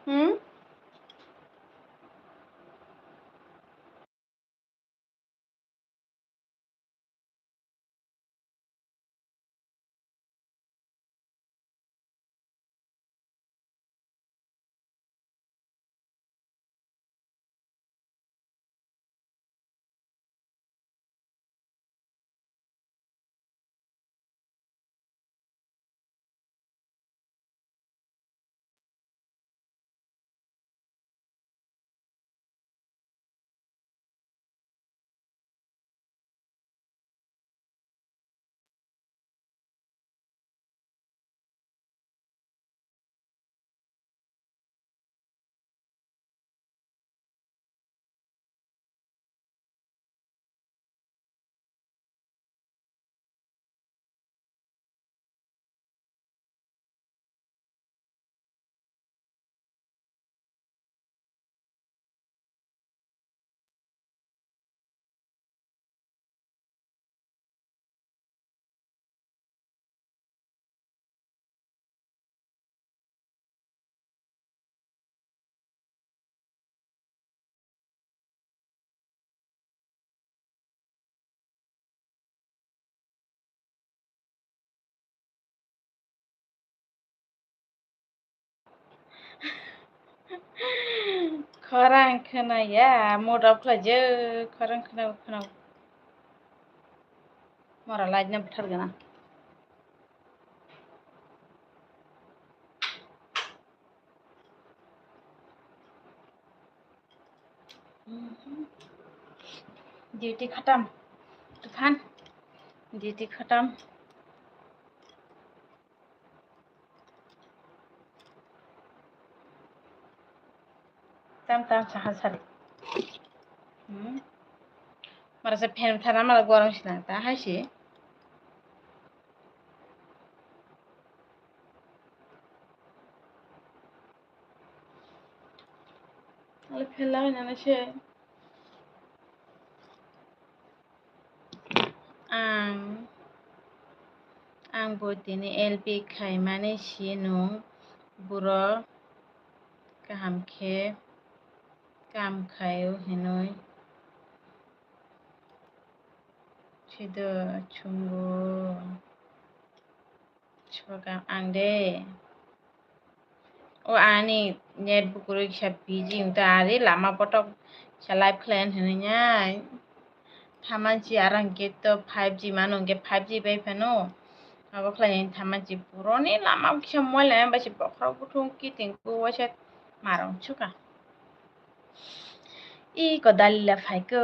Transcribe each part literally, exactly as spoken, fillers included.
Hmm? Khorang khwnaya, mood off khlaijak, khorang khwnao khwnao. Mora light no bwthar gana. Duty khatam. Tufan. Duty khatam. Tam tam saha sari. Hmm. Mara se fan thana mala gorong sinang ta hai se. Ale phela nana se. Ang, ang bo tini L P khaimani si nung buro kaham khe kam khaio hinui sido chungo. Soka ang de. O ani net bukurui kisa busy wngta ari lama kotok kisa live khlai hinui nai. Thamansi aro hwnkhe to five G mano hwnkhe five G bai phano. Abo khlai thamansi puroni lama kisa moila bai se bokhorok buthung kiting ku waisa marong suka. I kodalila phaiko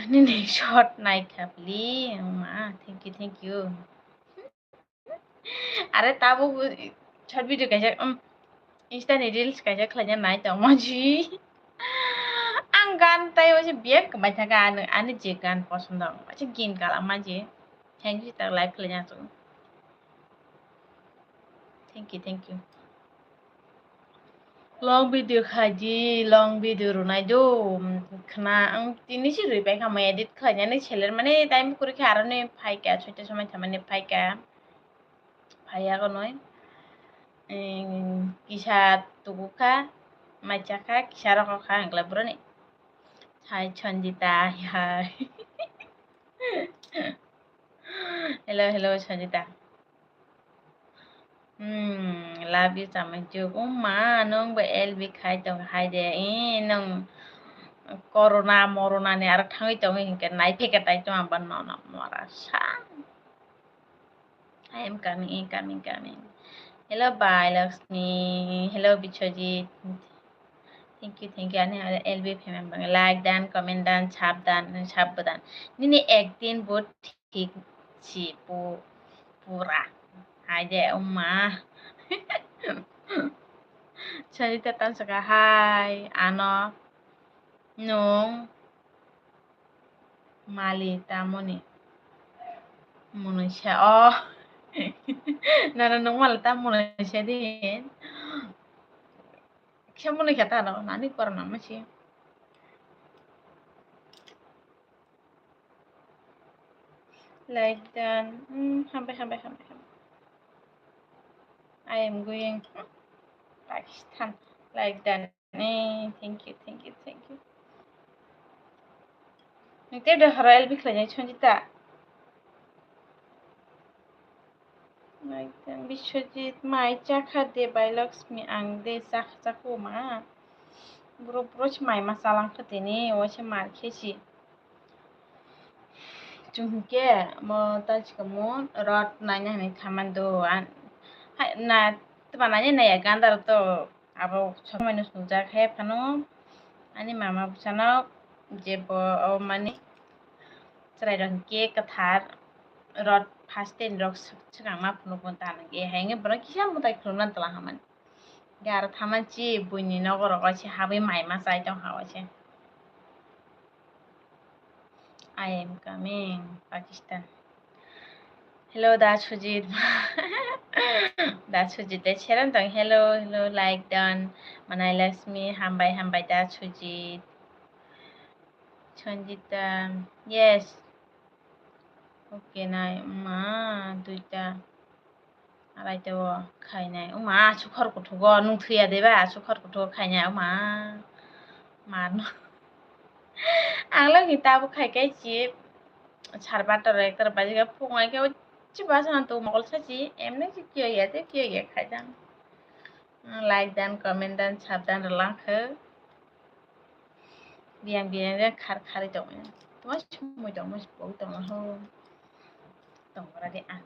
nini short naikha pli. Ma, thank you, thank you. Are tabuk short video kaisa, um, Insta ni reels kaisa khlaina nai tongma ji. Ang gan tai waisa biyap kwmai thangkha, ani, ani je gan posondo waisa gin kalama je. Thank you, tak live khlaina chwng. Thank you, thank you. Long video khaidi, long video rwnai do. Khna ang tini si rwi pai kha, mo edit khlainani seler mani time kwrwi kha, aroni phaikha, soita somoi thamani phaikha. Phaiya gonoi. Kisa tugukha, maichakha, kisa rokha, angla burani. Hai Sanjita, hai. Hello, hello, Sanjita. Hmm, love you, Chamaichuk. Uma, nwng bo L B khai tong hai de. Eh, nwng corona, morona ni aro thangwi tongwi hinkhe nai pheke tai tong ang bo nono mora sa. I am coming, I am coming, coming. Hello, Bai Lakshmi. Hello, Biswajit. Thank you, thank you. Ani L B family bang like dan, comment dan, sap dan, sap dan. Nini acting bo thik si pu-, pura. Hai de, umma. Sanjita Tansaka, hai, ano nwng mali tamoni mwnwi sa o. Nana nwng mali tam mwnwi sa din. Kisa mwnwi kha ta no, nani korma masi. Like done. Hmm, hambai, hambai, hambai, hambai. I am going, hmm, Pakistan. Like done. Eh, thank you, thank you, thank you. Nang tei de horo L B khlainai Sanjita. Like done. Biswajit, mai chakha de bai Lakshmi, ang de chakha chakha ma. Bro, bro, si mai ma chalang kha tini, o se mar khe si. Chwng hinkhe mo ta chikamo rot naina hinwi thaman do. An-, hai, na, tma naina naiya gandar to abo somoino swngjak he phano ani mama bwsano je bo o mani chwrairok hinkhe kwthar rot first ten rok swk-, swkang ma phunukmung ta nangkhe hai wngwi bono kisa mwtai khulumna twlang hamani. Garo thaman chi buini nogo rogo se habwi mai ma chai tong ha o se. I am coming, Pakistan. Hello, Da Sujit. Da Sujit, de cheran tong. Hello, hello, like done. Manai Lakshmi, hambai, hambai, Da Sujit. Sanjita, yes. Okay, nai, ma, duita. Araita o khainai. Uma, aswk khor kuthugo, nung thwiya deba, aswk khor kuthugo khainai, uma. Marno. Ang lagi tabuk khai kai chi, sar barta rok ekta rok baji khe phung ai khe, chi basa nang tu mokol sachi, emne chi kiyo ya, te kiyo ya khai dang. Like dan, comment dan, sab dan rwlang khe. Biyang biyang de khar khari tongmani. Tuma sumui tongmani sipok tongma ho. Tongmani de ang.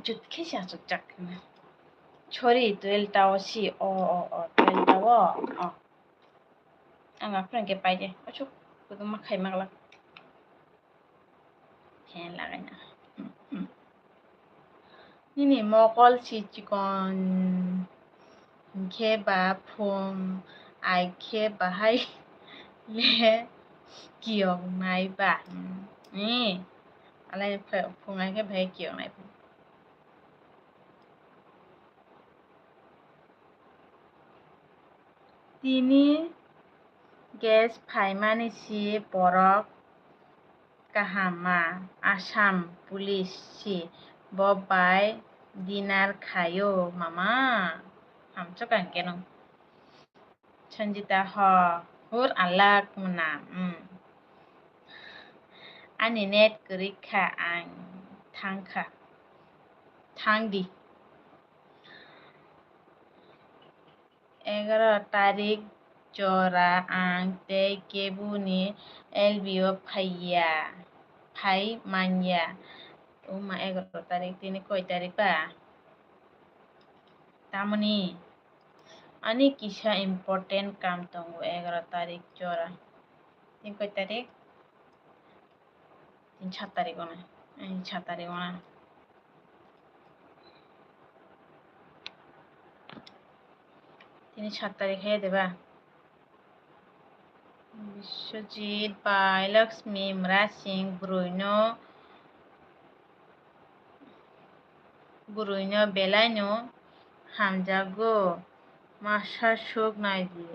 Jut khe se achukjak khe. Sorry, twelve ta o si, o, o, o, twelve ta o, o. Ang aphuru hwnkhe paide. Achuk, kwbangma khai maglak. Phen lagaina. Hmm, hmm. Nini mokol si chikon. Hinkhe ba phung ai khe bahai le kiyok nai ba. Hmm. Alai phung ai khe bahai kiyok nai ba. Tini guest phaimani si borok kaham ma, Assam police si bo bai dinner khaio mama. Hamchwk ang keno. Sanjita, ho, hur alak mwnam, hmm. Ani net kwrwi kha, ang thang kha. Thang di. Egaroh tarik jora ang tei keboni L B o phaiya, phai manya. Uma egaroh tarik, tini koi tarik ba? Tamoni? Ani kisa important kam tongo egaroh tarik jora. Tini koi tarik? Tini sat tarik ono. Ai, sat tarik ono. Tini sat tarik hai de ba? Biswajit bai Lakshmi Mrasing bwrwino, bwrwino belaino hamjago, masa suk naidi.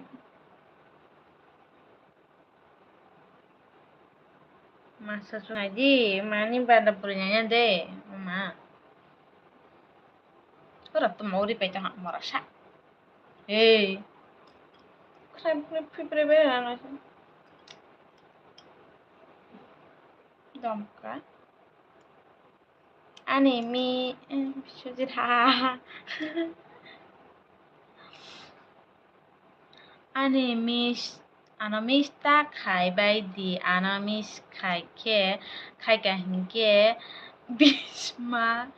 Masa suk naidi, mani bada bwrwi nanya de, ma. Ora to mori pai ta mora sa. Hey. Krai krai krai krai krai krai. Domka. Ani mi, eh, Biswajit ha. Ani miss, ano miss ta khai bai di, ano miss khai khe, khai ka hinkhe bisma.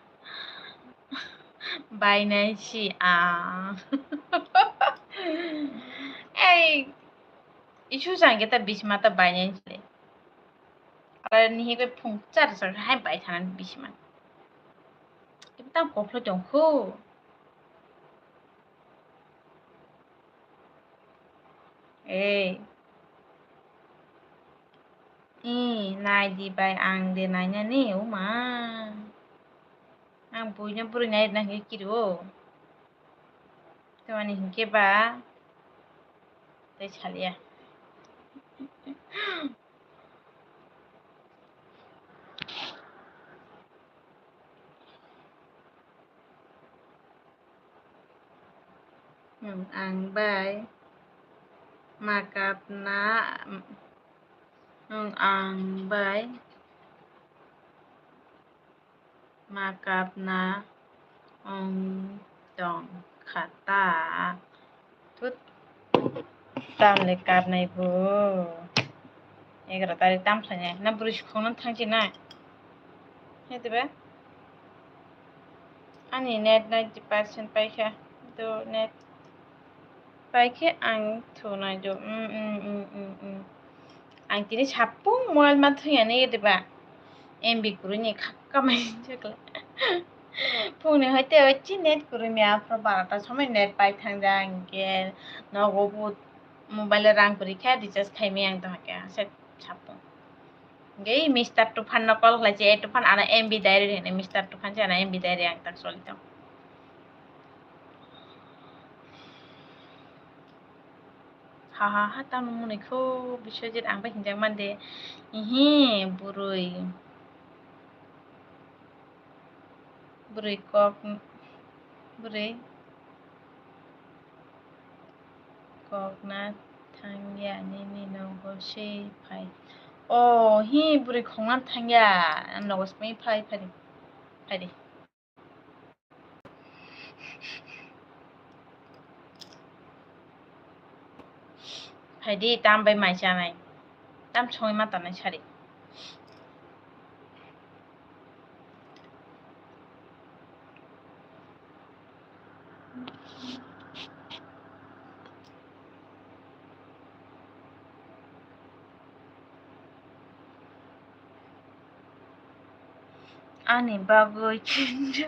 Bainai si a. Ei, isu jang kita bisma ta bainai si. Ala ni higoi phung char char hai bai thana bisma. Ibu tam koplo tong kho. Ei. Ih, nai di bai ang de nainani, uma. Ang buino bwrwi nai rwna hwnkhe kirio. Tamani hwnkhe ba tei salia. Nwng ang bai ma kapna, nwng ang bai ma kapna wng tong kha ta. Thut, tamle kapnai bo. Egaroh tarik tam khlainai. Na bwrwi si khongno thangsinai. He diba? Ani net ninety percent paikha. Do net paikhe ang thunai do. Mm, mm, mm, mm, mm. Ang tini sapung mobile ma thwngya ni diba? M B kwrwini kha kamai chwkla. Phungni hoite ochi net kwrwimi aphuru barota somoi net pai thangjak hinkhe nogo bo mobile rang kwrwi khe recharge khaimai ang dohakhe se sapung. Hinkhe Mister Tufan no call khlai se, "Tufan, ano M B diary," hwnwi Mister Tufan se ano M B diary ang tak choli tong. Ha ha ha, tamo mwnwi kho Biswajit, ang bai hinjak man de. Ihi, bwrwi. Bwrwi kok, bwrwi kok na thangya nini nogo se phai. O, hi bwrwi khongna thangya, nogo se phai, phai, phai, phai. Phaidi, tam bai mai chanai, tam songwi ma tongnai sari. Ani bagwi sinjo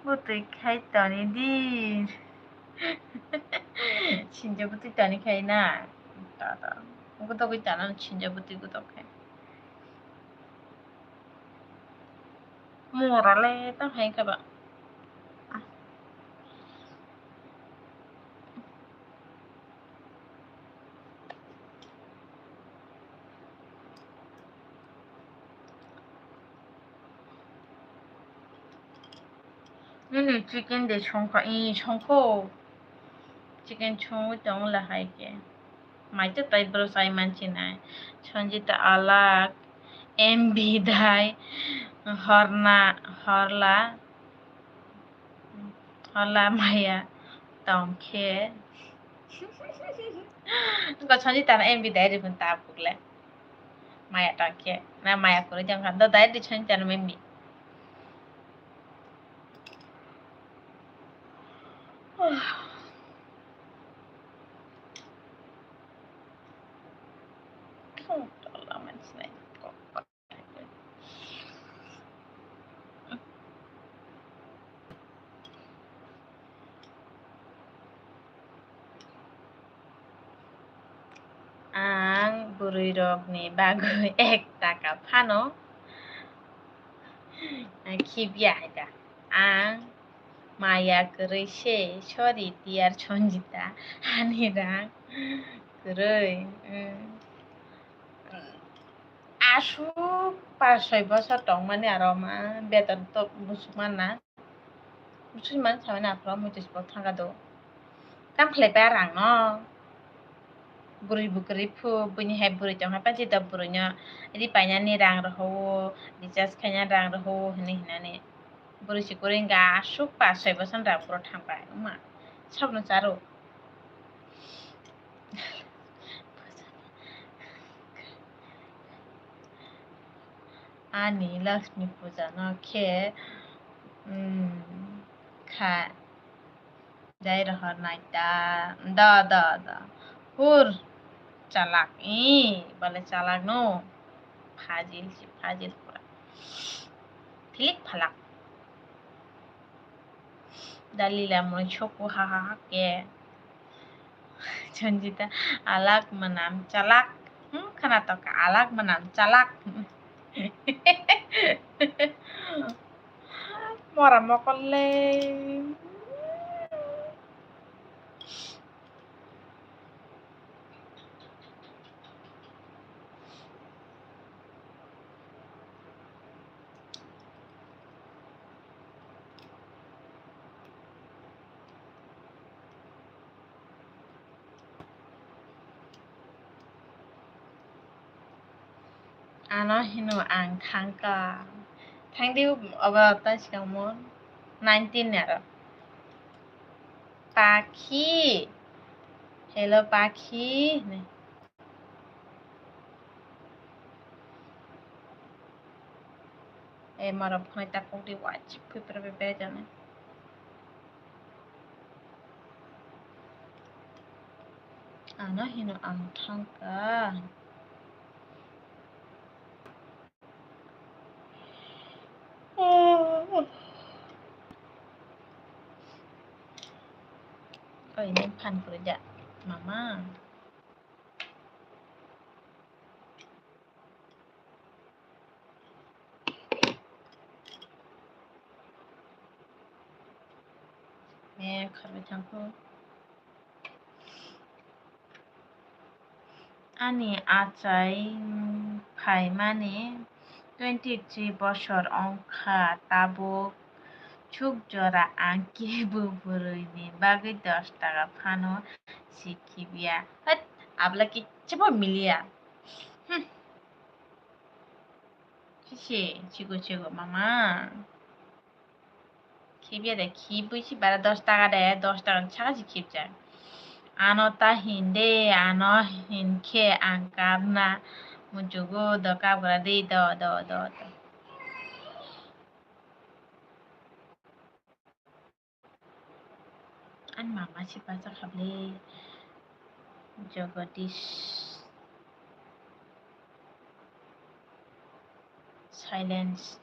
bwtwi khai toni di. Sinjo bwtwi toni khai na. Tata. Gudogwi tana sinjo bwtwi gudok khai. Mora le tang hai kha ba. Nini chicken de songkha, i songkho. Chicken songwi tong la hai khe. Mai to tai bro sai manchi nai. Sanjita alak, M B dai, horna, horla. Hola maya tongkhe. Ko Sanjita na M B diary kun ta pukle. Maya tongkhe. Na maya kuru jang kan do diary Sanjita na M B. Ang bwrwirokni bagwi ek taka phano khibya hai da. Ang maya kwrwi se, sorry dear Sanjita, ani rang kwrwi. Aswk pas soi bosor tongmani aro ma beton to bwswk manna. Bwswk man samani aphuru muitu sbo thangkha do. Tam khlai pai rang no. Bwrwi bwkrwi phu, buini hai bwrwi tong hai panchi do bwrwi no ri painani rang rohowo, recharge khainani rang rohowo hinwi hinani. Bwrwi si kwrwi wngkha aswk pas soi bosor rang phuru thang pai wngma. Sabno charo. Ani Lakshmi puja no khe, mm, Kha. Jai rohor nai ta. Da, da, da. Hur. Chalak. Ih, bale chalak no. Fajil si, fajil pura. Philik phalak. Dalila mui choku ha ha ha ke. Sanjita, alak manam chalak. Hmm, khana to ka, alak manam chalak. Mora mokol le. Ano hino ang thangka. Thangdi obo ta sikamo nineteen ni aro. Pakhi. Hello, pakhi. E mara phone ta kok di wajib pui pura be be jana. Ano hino ang thangka. Oi, nang phan pura ja, mama. Eh, kharwi thangkho. Ani achai phaimani twenty three bosor wngkha, tabuk chuk jora ang kebo bwrwini bagwi dos taka phano si khibiya. Hwt, abla kichabo miliya. Hmm. Sisi, chigo chigo mama. Khibya de, khibwi si bara dos taka de, dos taka ni saka si khibjak. Ano ta hinde, ano hinkhe ang kapna muchugo do, kapgra de, do, do, do, do. Ani mama si bachakha ble, Jagadish. Silence.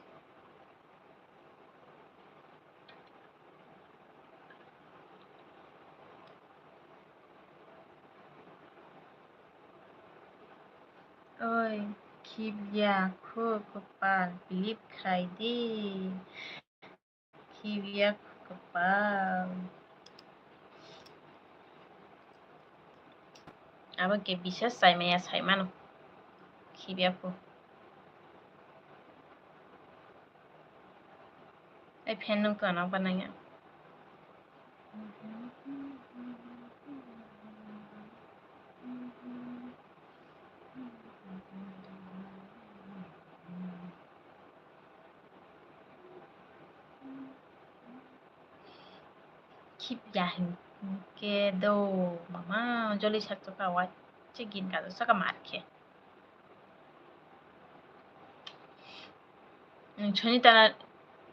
Oi, khibya kho kwpal, believe khai di. Khibya kwpal. Abo ke bisas sai maya sai mano. Khibya pho. Ai fan nung twana banaya. Khibya hinkhe do mama joli sak chokha wai che gin ka saka mar khe. Chhoni tana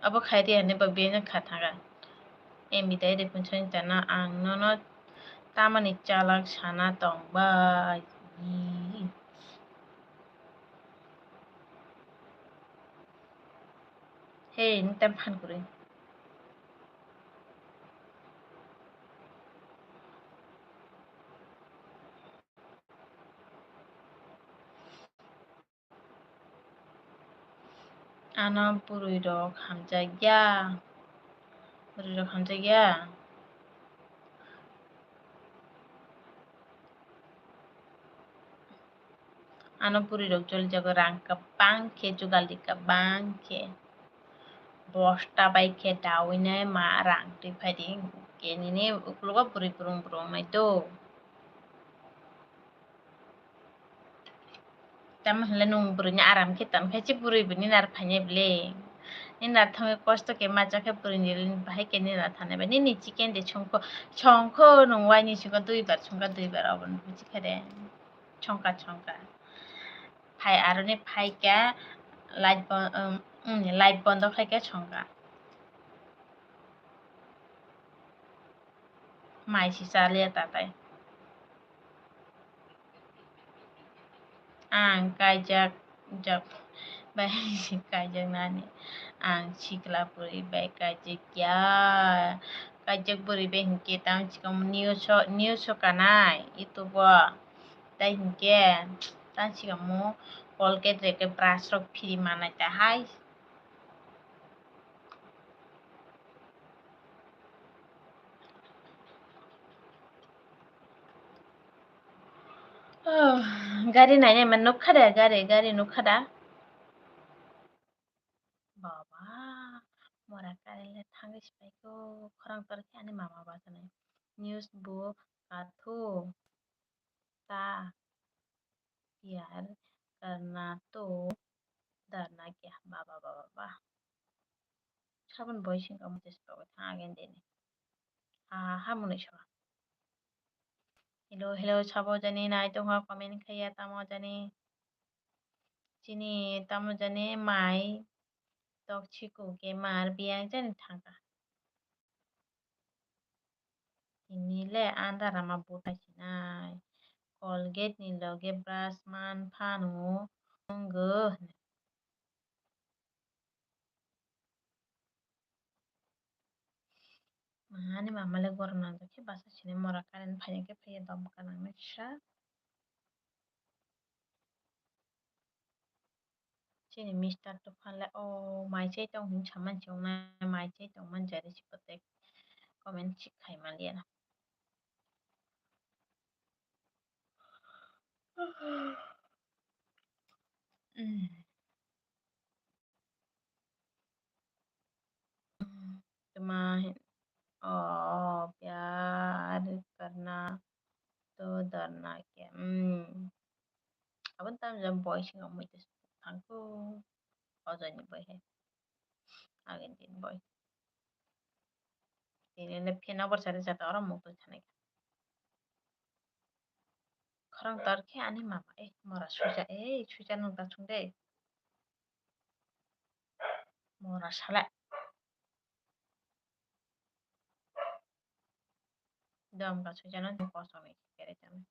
abo khai di hwnwi bo bini kha thanga. Em bidai de kun chhoni tana ang nono tamani chalak sana tong bai. Hey, ni tam phan kwrwi. Ano bwrwi rok hamjakya, bwrwi rok hamjakya. Ano bwrwi rok joli jago rang kwbang khe jugal di kwbang khe. Bosta bai khe daui nai ma rang twi phai di. Khe nini uklogo bwrwi brung brung nai do. Tamo hinle nwng bwrwini aram khe tong khe se bwrwi bo nini ar phainai bwle. Nini ar thangwi kosto khe macha khe bwrwini bahai khe nini ar thanai bai. Nini chicken de chongkho, chongkho nwng waini singkho duibar chongkha duibar obo buji khe de. Chongkha chongkha. Phai aroni phaikha light bo-, um, um, light bondo khaikha chongkha. mai si chaliya tatai. Ang kaijak jak bai kaijak nani. Ang sikla bwrwi bai kaijak ya. Kaijak bwrwi bai hinkhe tamo chikon news o, news o kanai YouTube o. Tai hinkhe tamo chikon mo Colgate rwkhe brush rok free manai ta hai. Oh, gari nainai man nukha da, gari, gari nukha da. Baba, mora current le thangwi sipaikho, khorang torkhe ani mama basanai. News bo kathu ta yar karna to darna kya, baba, baba, ba. Sabon boy sing kamu tes pagwi thang agen deni. Ha, ha, mwnwi saba. Hello, hello, sabo jani nai tongkha, comment khaiya tamo jani. Chini tamo jani mai tok chikuk gamer biyang jani thangkha. Tini le andar ama buthai sinai. Colgate ni loge brush man phano wngwi. Mani mama le gorom nangjak khe basa sini mora current phaina khe phaiya dom kanang nai sa. Chini mister Tufan le o mai chai tong hin saman chong nai mai chai tong man jari si kotek comment si khai man liya na. Tma hin, o, pyar karna to darna kya. Hmm. Abon tam jam boy singa mui tes thangko. Ojoni boy hai. Agin din boy. Tini le phena bor sari jata oro muk twi thanai. Khorang tor khe ani mama, eh, mora suja, eh, suja nung ta chung de. Mora sala. Dom ka suja nung kosong ni kere jam.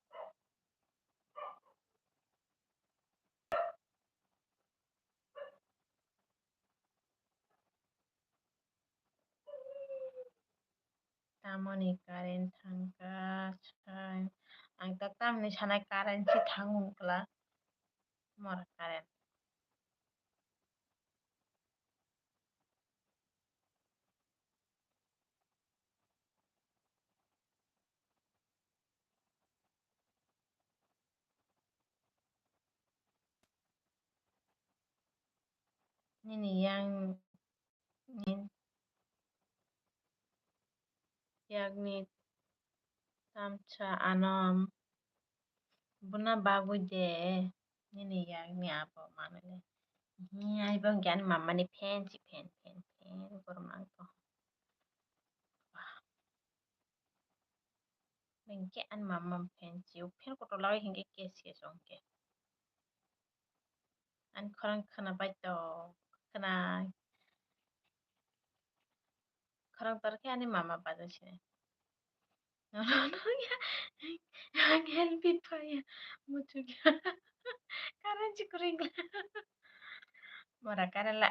Tamoni current thangkha, sai. Ang ta tamni sanai current si thango wngkla. Mora current. Nini yang ni yakni tamsa ano buna bagwi de nini yakni abo manwi le. Hi, ai bang ani mama ni fan si fan, fan, fan, gormang to. Hingke ani mama fan si, fan kotor lagwi hingke kes kes ongke. Ani khorang khwna bai to, khwna. Khorang tor khe ani mama bajak se. Nono ya, ang help it paya, muchuk ya. Current si kuring la. Mora current la.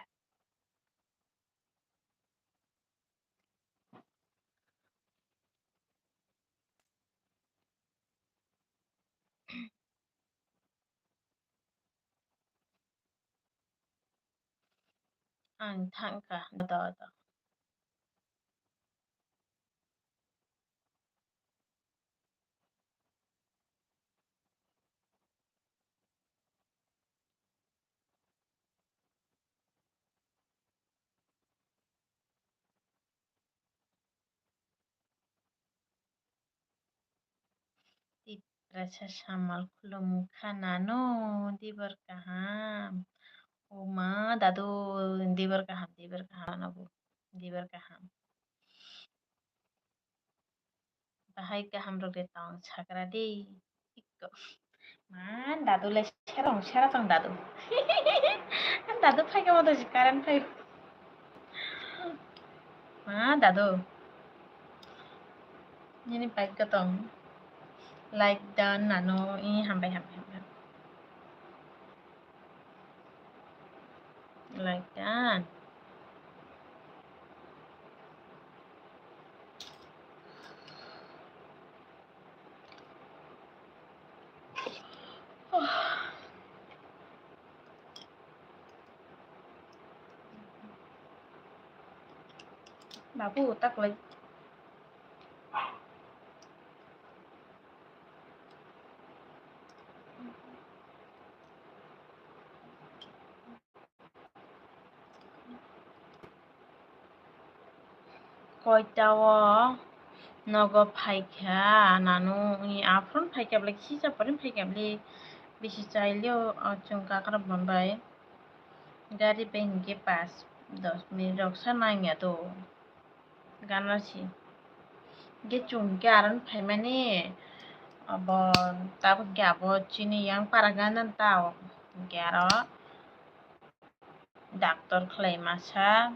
Ang thangkha, do, do. Tiprasa samal khulumkha nano, dibar kaham. O ma, dadu, dibar kaham, dibar kaham, nabo, dibar kaham. Bahai kaham rok de tong sakra de. Ikko. Man, dadu le serong sera tong dadu. Dadu phai khe moto si current phai. Ma, dadu. Nini bike tong. Like dan nano, i hambai, hambai, hambai. Like dan. Babu, tak lagi. Koita o nogo phaikha, nanu wngya, aphuru phaikha bwlai, kisa pore phaikha bwlai, bisi chailio, o chwng kakrok bombai. Gari bai hinkhe pash dos minute rok sa nangya do. Gana si. Hinkhe chwng hinkhe aro phaimani, abo tabuk hinkhe abo chini yang para gana ta o. Hinkhe aro doctor khlai masa.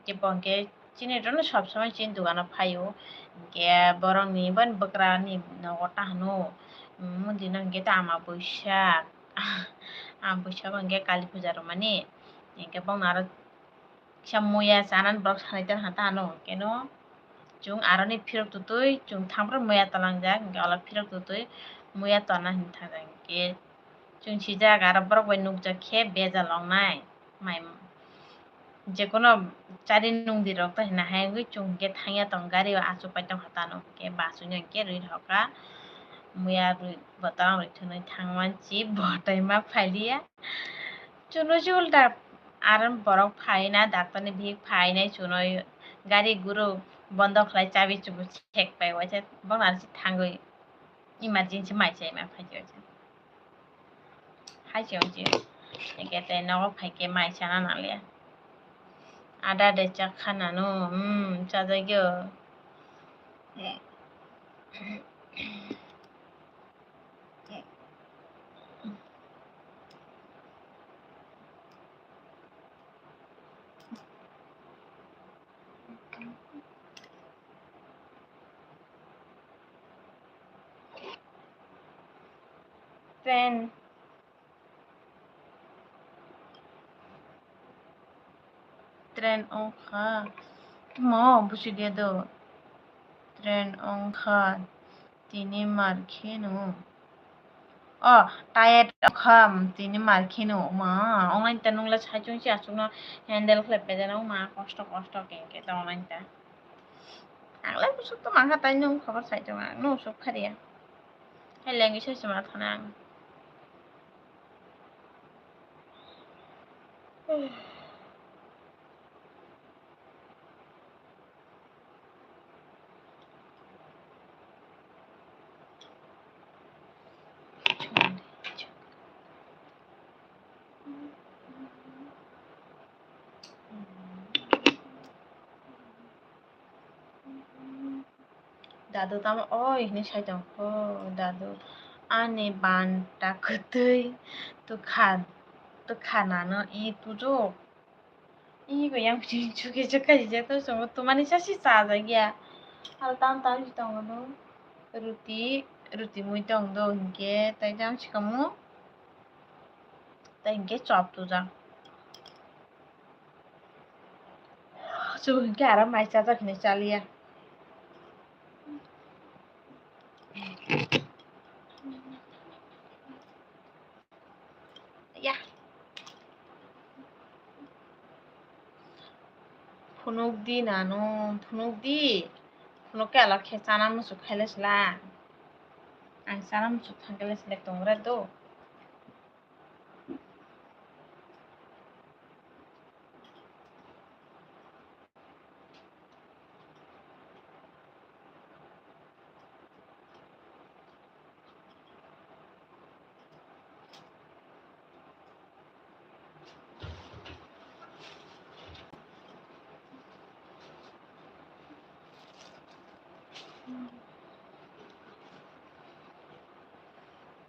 Hinkhe bo hinkhe chini rwno sob somoi chini dogano phaio. Hinkhe borokni boni bwkrani nogo ta hwno, mundi no hinkhe ta ama bwsa. Ama bwsa bo hinkhe kali puja rwmani. Hinkhe bono aro kisa muya chanani borok sanai tongkha ta hwno. Hinkhe no chwng aroni phirok tutui chwng thampra muya tonglangjak. Hinkhe olo phirok tutui muya tongna hinwi thangjak. Hinkhe chwng sijak aro borok bai nukjak khe bejal wngnai. Mai jekono chari nungdi rok to hina hai wngwi chwng hinkhe thangya tong gari o achuk pai tongkha tano hinkhe bus wngya hinkhe rwi rwkha muya rwi bottle rwi thwnwi thangman chi bo tei ma phailiya chwngno se ulta aro borok phaina doctor ni bihik phainai chwngno gari guru bondo khlai chabi chubu sek pai waisa bono aro se thangwi emergency mai chai ma phaikhe waisa. Hai se wngse. Eke tei nogo phaikhe mai sana nanglia. Ada de chakha nanu, hmm, chajagyo. Train. Train wngkha. Mo busi dia do. Train wngkha. Tini mar kheno. Oh, tired wngkha. Tini mar kheno. Ma, online ta nungla saichung si aswkno handle khlai pede na ma kosto kosto kengke ta online ta. Ang lai busuk to mangkha tai nung khobor saichung ang nung usuk phariya. Hai lengwi sai se ma thana ang. Dadu tamo oi hinui sai tong kho, dadu ani banta kwtui twkha, twkha nano i pujuk. Ego yang chini chuki chuka jijak to songo tumani sasi chajak ya. Hal tam tam si tongo do. Ruti, ruti mui tong do hinkhe tai jang sikamu. Tai hinkhe chop tujak. Chwng hinkhe aro mai chajak hinui chaliya. Ya. Phunuk di nanu, phunuk di. Phunuk khe alak khe chana muchuk khaile sila. Ang chana muchuk thang khaile sila tongra do.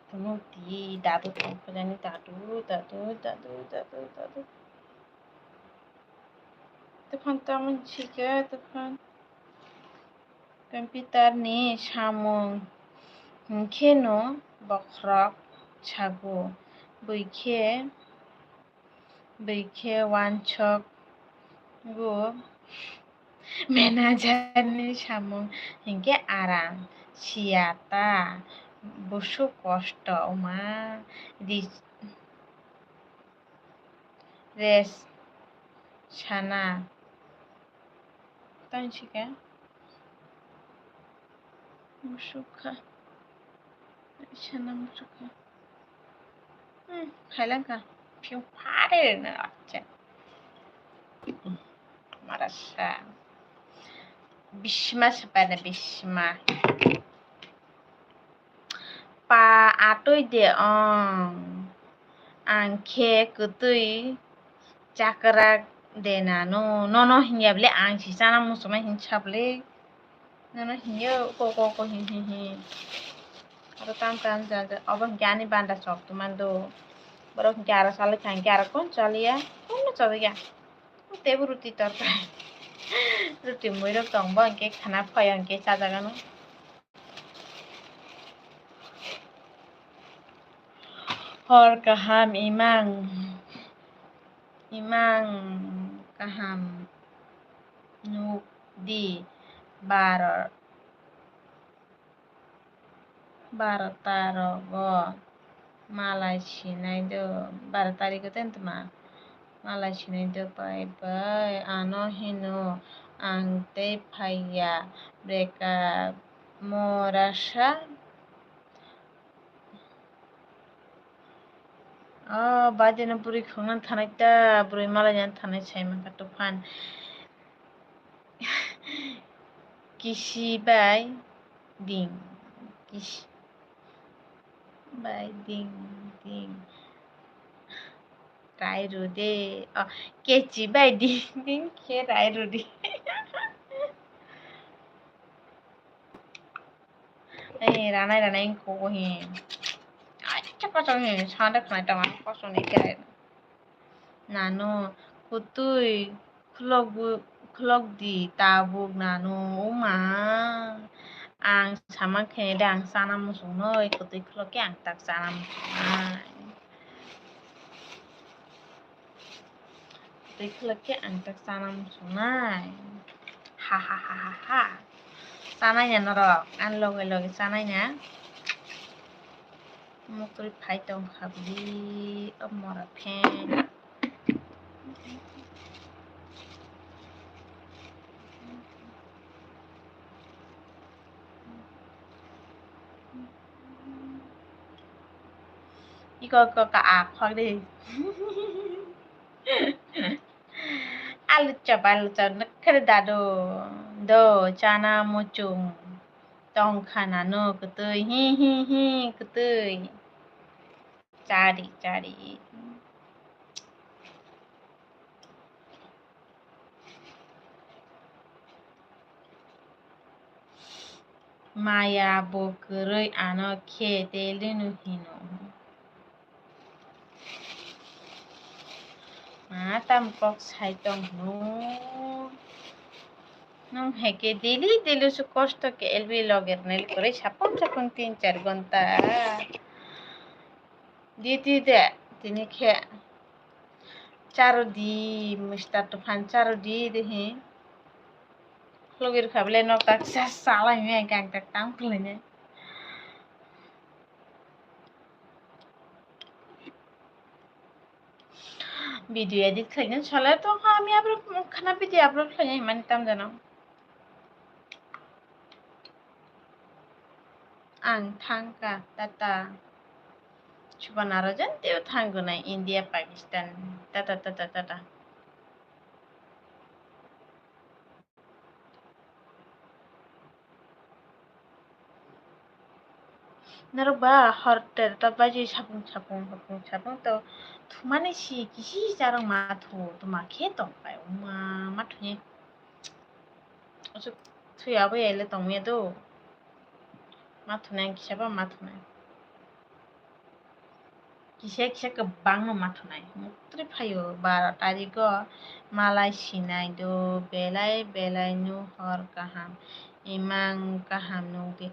Tunu di dadu tongphajani dadu, dadu, dadu, dadu, dadu. Tufan tamon sika, tufan. Computer ni samung hwnkhe no bokhorok sago, bwikhe, bwikhe wansokgo. Manager ni samung hwnkhe aram, siya ta, busuk kosto wngma, ri-, rest sana. Tani sika musukha. Sana musukha. Hmm, khailangkha. Phiyo phare na acha. Marasa. Bisma sapana bisma. Pa atwi de ong. Ang khe kwtwi chakrak de nano. Nono hinya bile ang si chana muchungma hin sable. Nono hinya ko ko ko hin hin hin. Aro tam tam ja ja. Obo hinkhe ani banda chok tu mando. Borok hinkhe aro salai kha hinkhe aro kon chaliya. Kono chaliya. Tebo ruti torkai. Ruti muirok tong bo hinkhe khana phai hinkhe chajagano. Hor kaham imang, imang kaham nuk di bar, bar tarogo malai sinai do, bar tariko ten tuma malai sinai do pai pai ano hino ang tei phaiya breakup morasa. Oh, baide no bwrwi khwngna thanai ta, bwrwi malai na thanai sai mankha tufan. Kisi bai ding, kisi bai ding ding. Rai rwdi, oh, kechi bai ding ding khe rai rwdi. Ei, ranai ranai wngkha obo he. Acha kosong he, sade khwnai tong, kosong ni khe. Nano, kwtwi khulok bu-, khulok di, tabuk nano, oma. Ang sama khe de, ang chana muchung noi, kwtwi khulok khe ang tak chana muchung nai. Tei khulak khe ang tak chana muchungnai. Ha ha ha ha ha. Chanai na norok, ani loge loge chanai na. Mukri phai tong kha bwlwi, o mora phen. Iko, iko, ka, a, khok de. Alu chop, alu chop, nokhe dadu. Do, chana muchung. Tong kha nano, kwtwi, hi, hi, hi, kwtwi. Chari, chari. Maya bo kwrwi ano khe daily no hino. Ma tam kok sai tong hino. Nwng hai khe daily daily se kosto khe L B loger nai kwrwi sapung sapung tin char ghonta. Di di de tini khe. Charo di, mister Tufan charo di de hi. Logir kha bele nok tak sa salai me gang tak tam khlai ne. Video edit khlai ne sale to ami upload khana video upload khlai ne mani tam jano. Ang thangkha, tata. Subana Rajan teo thanggunai India, Pakistan. Tata, tata, tata. Norok ba hor terta baji sapung, sapung, sapung, sapung to thumani si kisi charang ma thu, tuma khe tong pai, uma ma thuni. Asuk thui abo ele tong me do. Ma thunai kisa ba ma thunai. Kisa kisa kwbangno ma thunai. Muktri phaio baro tariko malai sinai do belai belai no hor kaham. imang kaham nukdi.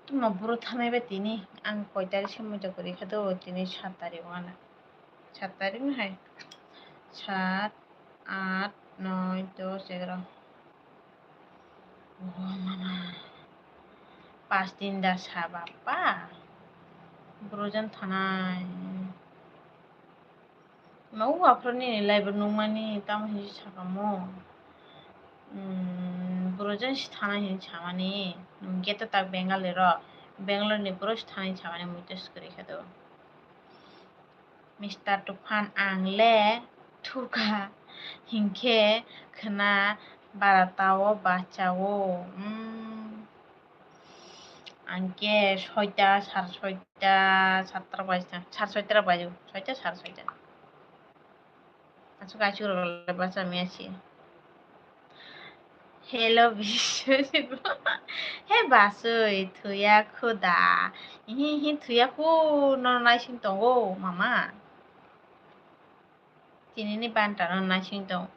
Tuma buro thanai bai tini ang koi tarik se muitu kwrwi kha do, tini sat tarik wngna. Sat tarik no hai. Sat, aat, noi, dos, egaro. Oh, mama. Pas din da sa bappa. Buro jan thanai. Ma u aphro nini live nungmani tamo hinwi sakamo. Hmm, buro jan si thanai hinwi samani. Nwng gate tak Bengali ro. Bengali ni buro si thanai samani muitu se kwrwi kha do. Mister Tufan ang le thuka hinkhe khna baratao bachao. Hmm. Ang khe soita, sar soita, satta baji, sar soita baji, soita, sar soita. Asuk asuk rok le bacha mia si. Hello, Biswajit. He basui, thuya khuda. Hi, hi, thuya khu, no naising tongo, mama. Tini ni banta no naising tong.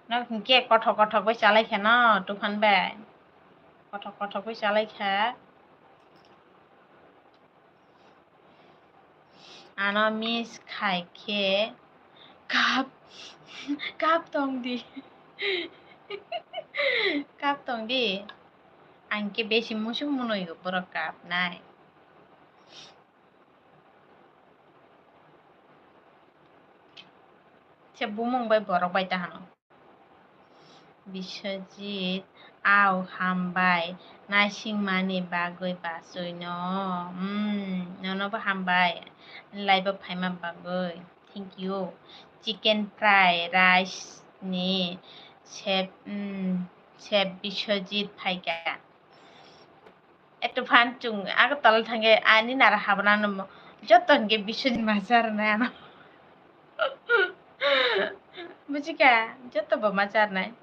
Nok hinkhe kothok kothok bai chalai kha no, Tufan bai. Kothok kothok bai chalai kha. Ano miss khai khe kap, kap tong di. Kap tong di. Ang khe besi musu munui borok kap nai. Se bumung bai borok bai ta hano. Biswajit, au hambai, naisingmani bagwi bachwino. Hmm, nono bo hambai, live o phaima bagwi. Thank you. Chicken fry rice ni chef, hmm, chef Biswajit phaikha. Eto phan chwng Agartala thangkhe ani nara habna no joto hinkhe Biswajit ma charnai ano. Bujikha, joto bo ma charnai.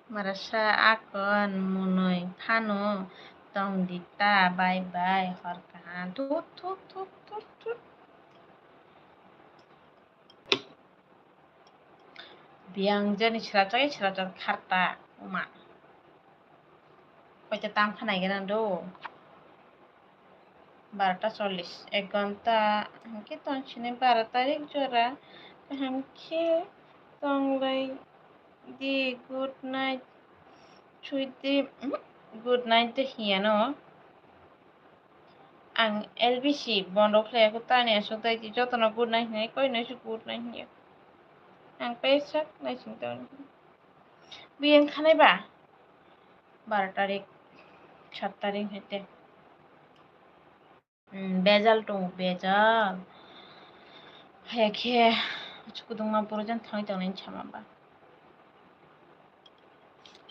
Marasa akon munui phano tong di ta, bye bye, hor kaham. Thut, thut, thut, thut, thut. Biyang jani swrapjagwi swrapjak kharta wngma. Koita tam kha nai gana do. Barota chollish, ek ghonta hinkhe tong sini baro tarik jora kaham khe tong lai di, good night, sweet dream, good night de hiya no. Ang L B C bondo khlai kho tani aswk dai di, jotono good night hinwi koi no se good night hinya. Ang paisak naising tong. Biyang khanai ba? Baro tarik, sat tarik hete. Hmm, bejal tongo, bejal. Haya khe, kudungma buro jan thangwi tongnai sama ba.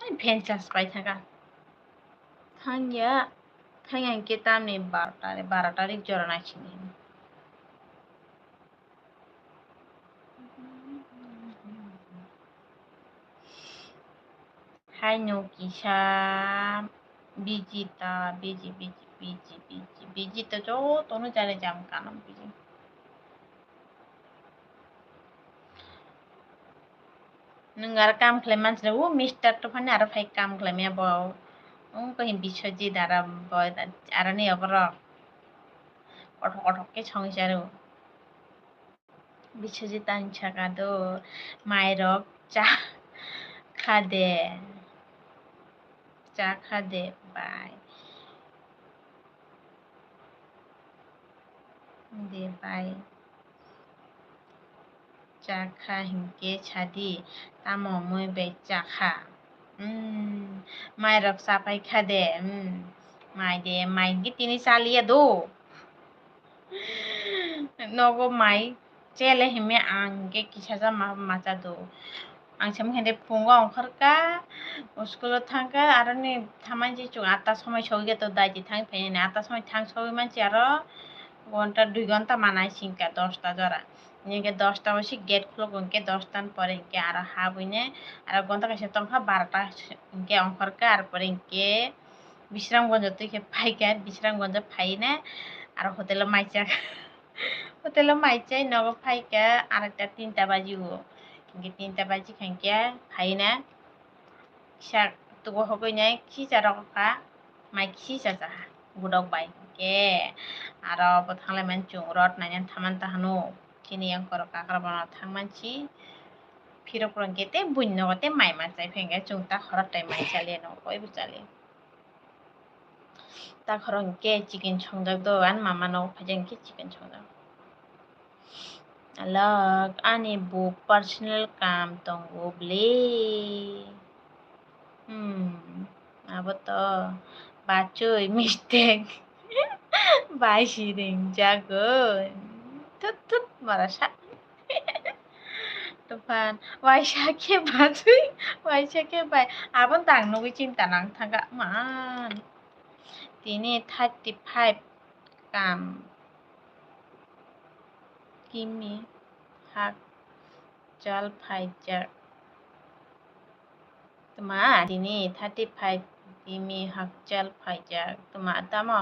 Ai, fan charge pai thangkha. Thangya, thangya hinkhe tamni baro tarik, baro tarik jora naisingni. Haino kisa busy ta, busy, busy, busy, busy, busy ta jotono jani jam kano busy. Nwng aro kam khlai manchilai, o Mister Tufani aro phai kam khlai maya bo. Wngkha hi Biswajit aro bo, aroni oborok kothok kothok khe songwi charo. Biswajit ani saka do, mairok cha kha de, cha kha de bai. De bai. Chakha hinkhe sadi, tamo mui bai chakha? Hmm, mairok chapai kha de, hmm, mai de, mai hinkhe tini chaliya do. Nogo mai chele hinwi ang hinkhe kisa cha ma, ma cha do. Ang se mokhe de phungo ongkhorkha, school o thangkha, aroni thamansi chwng atta somoi sogwi khe to daiti thang phainani, atta somoi thang sogwi mansi aro ghonta dui ghonta manai singkha dosta jora. Hinkhe dosta o se gate khuluk hinkhe dosta ni pore hinkhe aro habwine aro ghonta kaisa tongkha barota hinkhe ongkhorkha, ar pore hinkhe Bisramganj o twi khe phaikha, Bisramganj o phaine aro hotel o mai chakha. Hotel o mai chai nogo phaikha arakta tinta baji o. Hinkhe tinta baji khankhe phaina kisa tugo hogwi nai khicha rok kha mai khicha cha gudok bai hinkhe aro bo thanglai mani chwng rot naina thaman tahano chini yang korok kakrabano thangmansi phirok rok hinkhe tei buini nogo tei mai ma chai phaikha chwng ta khorok tai mai chaliya nogo koi bo chaliya. Ta khorok hinkhe chicken songjak do, ani mama nogo phaikhe hinkhe chicken songjak. Alak, ani bo personal kam tongo bwle. Hmm, abo to bachoi mistake. Bai si ringjago. Thut, thut, marasa. Tophan, waisa khe bachoi, waisa khe bai. Aboni tang nugwi chinta nang thangkha man. Tini thirty five kam kimi hak chal phaijak. Tma tini thirty five kimi hakchal phaijak. Tma tamo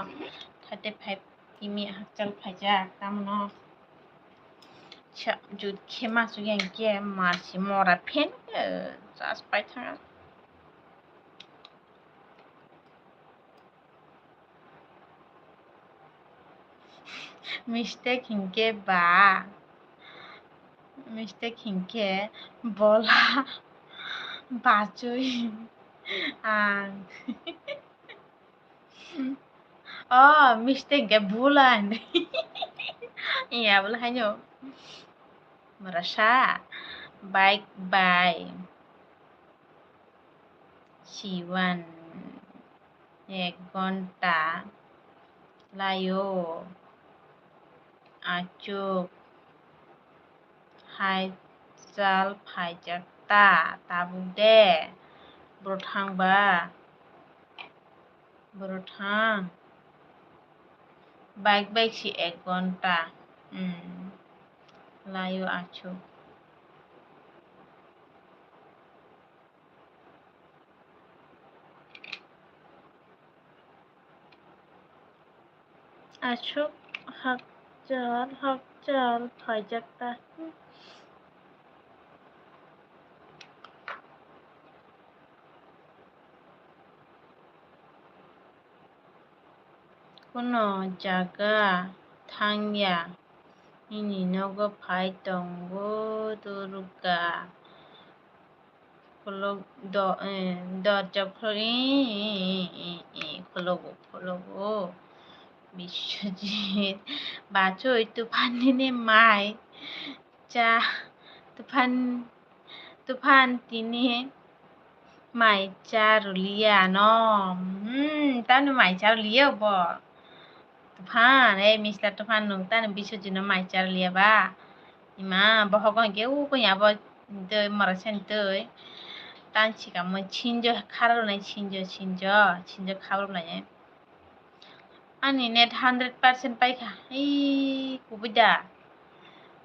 thirty five kimi hakchal phaijak. Tamono sa jut khe masuk yang khe masi mora phen, eh, chas pai thanga. Mistake hinkhe ba, mistake hinkhe bola bachoi ang. Oh, mistake hinkhe bola hinwi. Iya, bola haino. Marasa, bike bai. Siwan, ek ghonta laio, achuk hai chal phaijak ta, tabuk de, bwthang ba, bwthang, bike bai si ek ghonta, hmm, laio achuk. Aswk hakchal hakchal phaijak ta. Kuno jaga thangya, nini nogo phai tongo Durga. Khuluk do-, eh, dorja khuluk, eh, eh, eh, eh, khulugo, khulugo. Biswajit, bachoi Tuphan nini mai cha, Tuphan, Tuphan tini mai cha ruliya no. Hmm, tamni mai cha ruliya bo. Tuphan, eh, Mister Tuphan, nwng tani Biswajit no mai cha ruliya ba? Ima, bohogo hinkhe uko ya bo twi, morosen twi. Tan sikamo sinjo kharok rwnai, sinjo, sinjo, sinjo khabor rwnai. Ani net hundred percent paikha. Ei, kubui da.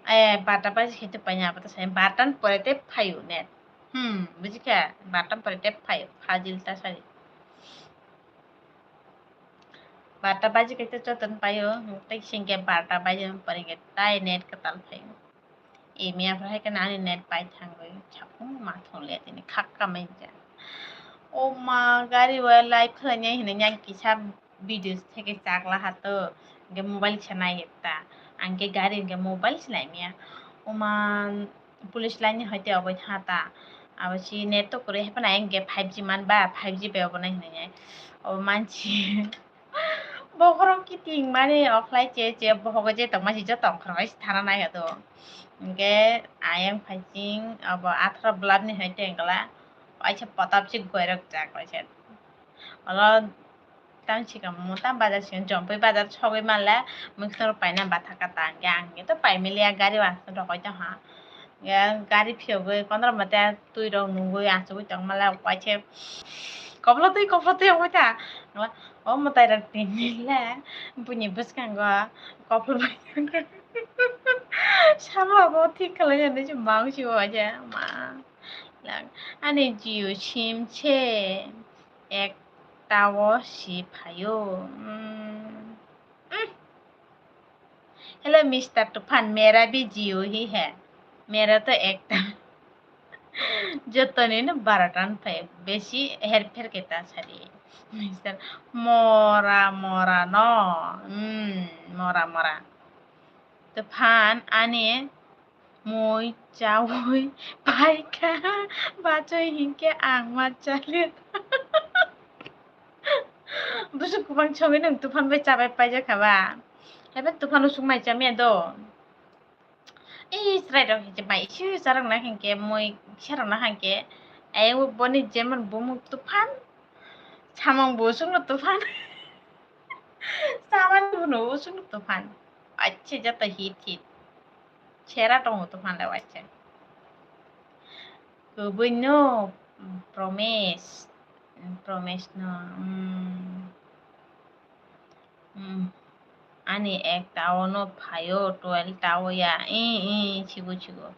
Eh, barta baji khe tei paina, abo ta sai barta ni pore tei phaio net. Hmm, bujikha, barta ni pore tei phaio, fajil ta sari. Barta baji khe tei joto ni paio, tei singkhe barta baji ni pore khe tai net kwtal phaio. Emiya phai khe nani net pai thangwi, chapung ma thong le tini khak kamai ja. O ma, gari o live khlainai hinwi yang kisa video theke chakla ha to, hwnkhe mobile se nai ta, ang khe gari hwnkhe mobile se nai miya. O ma, police line ni hoite obo tha ta, abo si net to kwrwi hai phano ayang khe five G man ba, five G bai obo nai hinwi nai, obo mansi. Bokhorok kiting mani okhlai che che bohogo je tongma si joto ongkhorok bai si thana nai do. Hwnkhe ayang phaiching abo atharo blood ni hai tengla. Waisa potap si goirok jak waisa. Olo tang sikamo tang bazar sikam jompui bazar sogwi manle mwkhang rok paina bathaka ta hwnkhe ang hwnkhe to paimiliya gari o aswk rogoi tongha. Hwnkhe gari phiyogwi kondro mate twi rok nugwi achugwi tongmale waisa. Koplo twi, koplo twi wngkha ta. O mwtai rok tini le buini bwskango koplo bai. Sama bo thik khlai ya hinwi se mangsi bo aja ma. Ani Jio sim se ekta o si phaio. Hmm. Hmm. Hello, Mister Tufan, mera bhi Jio hi hai. Mera to ekta. Jotoni no barotan phai, besi herpher khe ta sadi. Mister Mora mora no. Hmm, mora mora. Tufan ani mui chaui paikha, bachoi hinkhe ang ma chale. Busuk kubang chongwi nwng Tufan bai chabai paijak kha ba? Haiba Tufan usuk mai chamya do. Ei chwrai rok hinkhe bai isu charok na hinkhe mui kisa rok na hinkhe. Ai boni jemon bumuk Tufan, samung bo usuk no Tufan. Samani bo no usuk no Tufan. Achhe joto hit hit. Sera tongo Tufan le waisa. Kubui no promise. Promise no. Hmm. Hmm. Ani ek tao no phaio, twelve tao ya. I, i, chigo, chigo.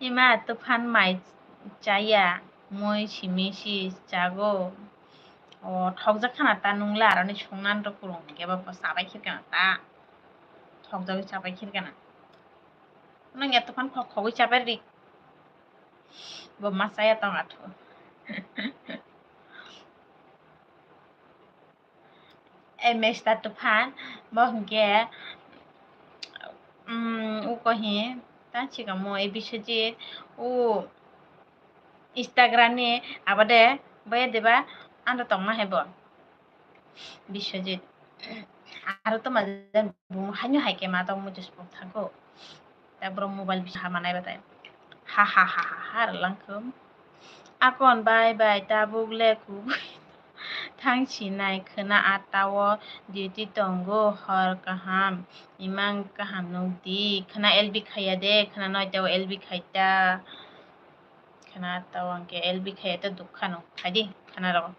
Ima Tufan mai chaya, moi simi si chago. O, thokjak khana ta nung le aroni songnan rok kurung hingke ba bo chabai khir kana ta. Thokjagwi chabai khir kana. Nung ya Tufan khok khogwi chabai ri. Bo ma chaya tong athu. E Mister Tufan, bo hingke, um, uko hi, ta chikamo, e Biswajit, u Instagram ni abade, boya deba, ando tongma hai bo. Biswajit, aro to majen bung haino hai ke ma tong muchus pok thago. Ta bro mobile bisa ha manai batai. Ha ha ha ha ha langkhum. Akon bai bai tabuk le kubui thang sinai khwna ata o duty tongo hor kaham imang kaham nukdi khwna L B khaiya de khwna noita o L B khaita khwna ata o angke L B khaiya ta dukha no khaidi khwna rok.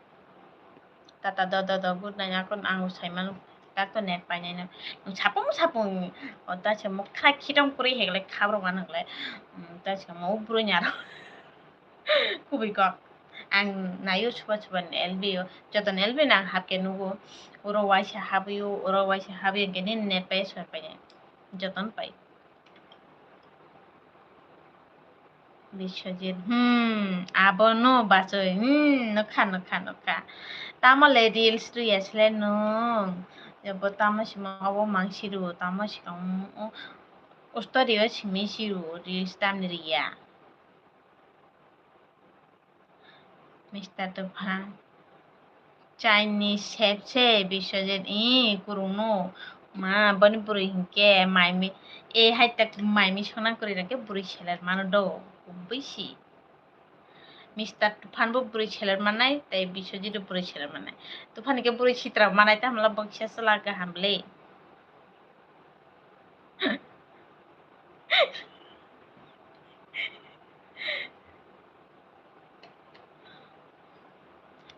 Tata do do do good night akon ang usai manu tak to net painai no sapung sapung o ta se mokha khitom kuri hegle khabrok manu gle ta se mo ubro nyaro kubui kok ang nayo suba suba L B o joto L B nang hapke nugo oro waisa habio oro waisa habio ke nin net pai sor painai joton pai. Biswajit, hmm, abono bachoi, hmm, nokha, nokha, nokha. Tamo le reels rwya sile nwng. Ebo tamo simo obo mangsi rwo, tamo sikang o story o simi si rwo, reels tamni rwya. Mister Tufan. Chinese sep se Biswajit, ih, kurung no. Ma, boni bwrwi hinkhe maimi, e hai tak maimi songna kwrwi rokhe bwrwi seler mano do, kubui si. Mister Tufan bo bwrwi seler manai, tei Biswajit bo bwrwi seler manai. Tufan hinkhe bwrwi sitra manai, ta hamla bo kisa chwla kaham le.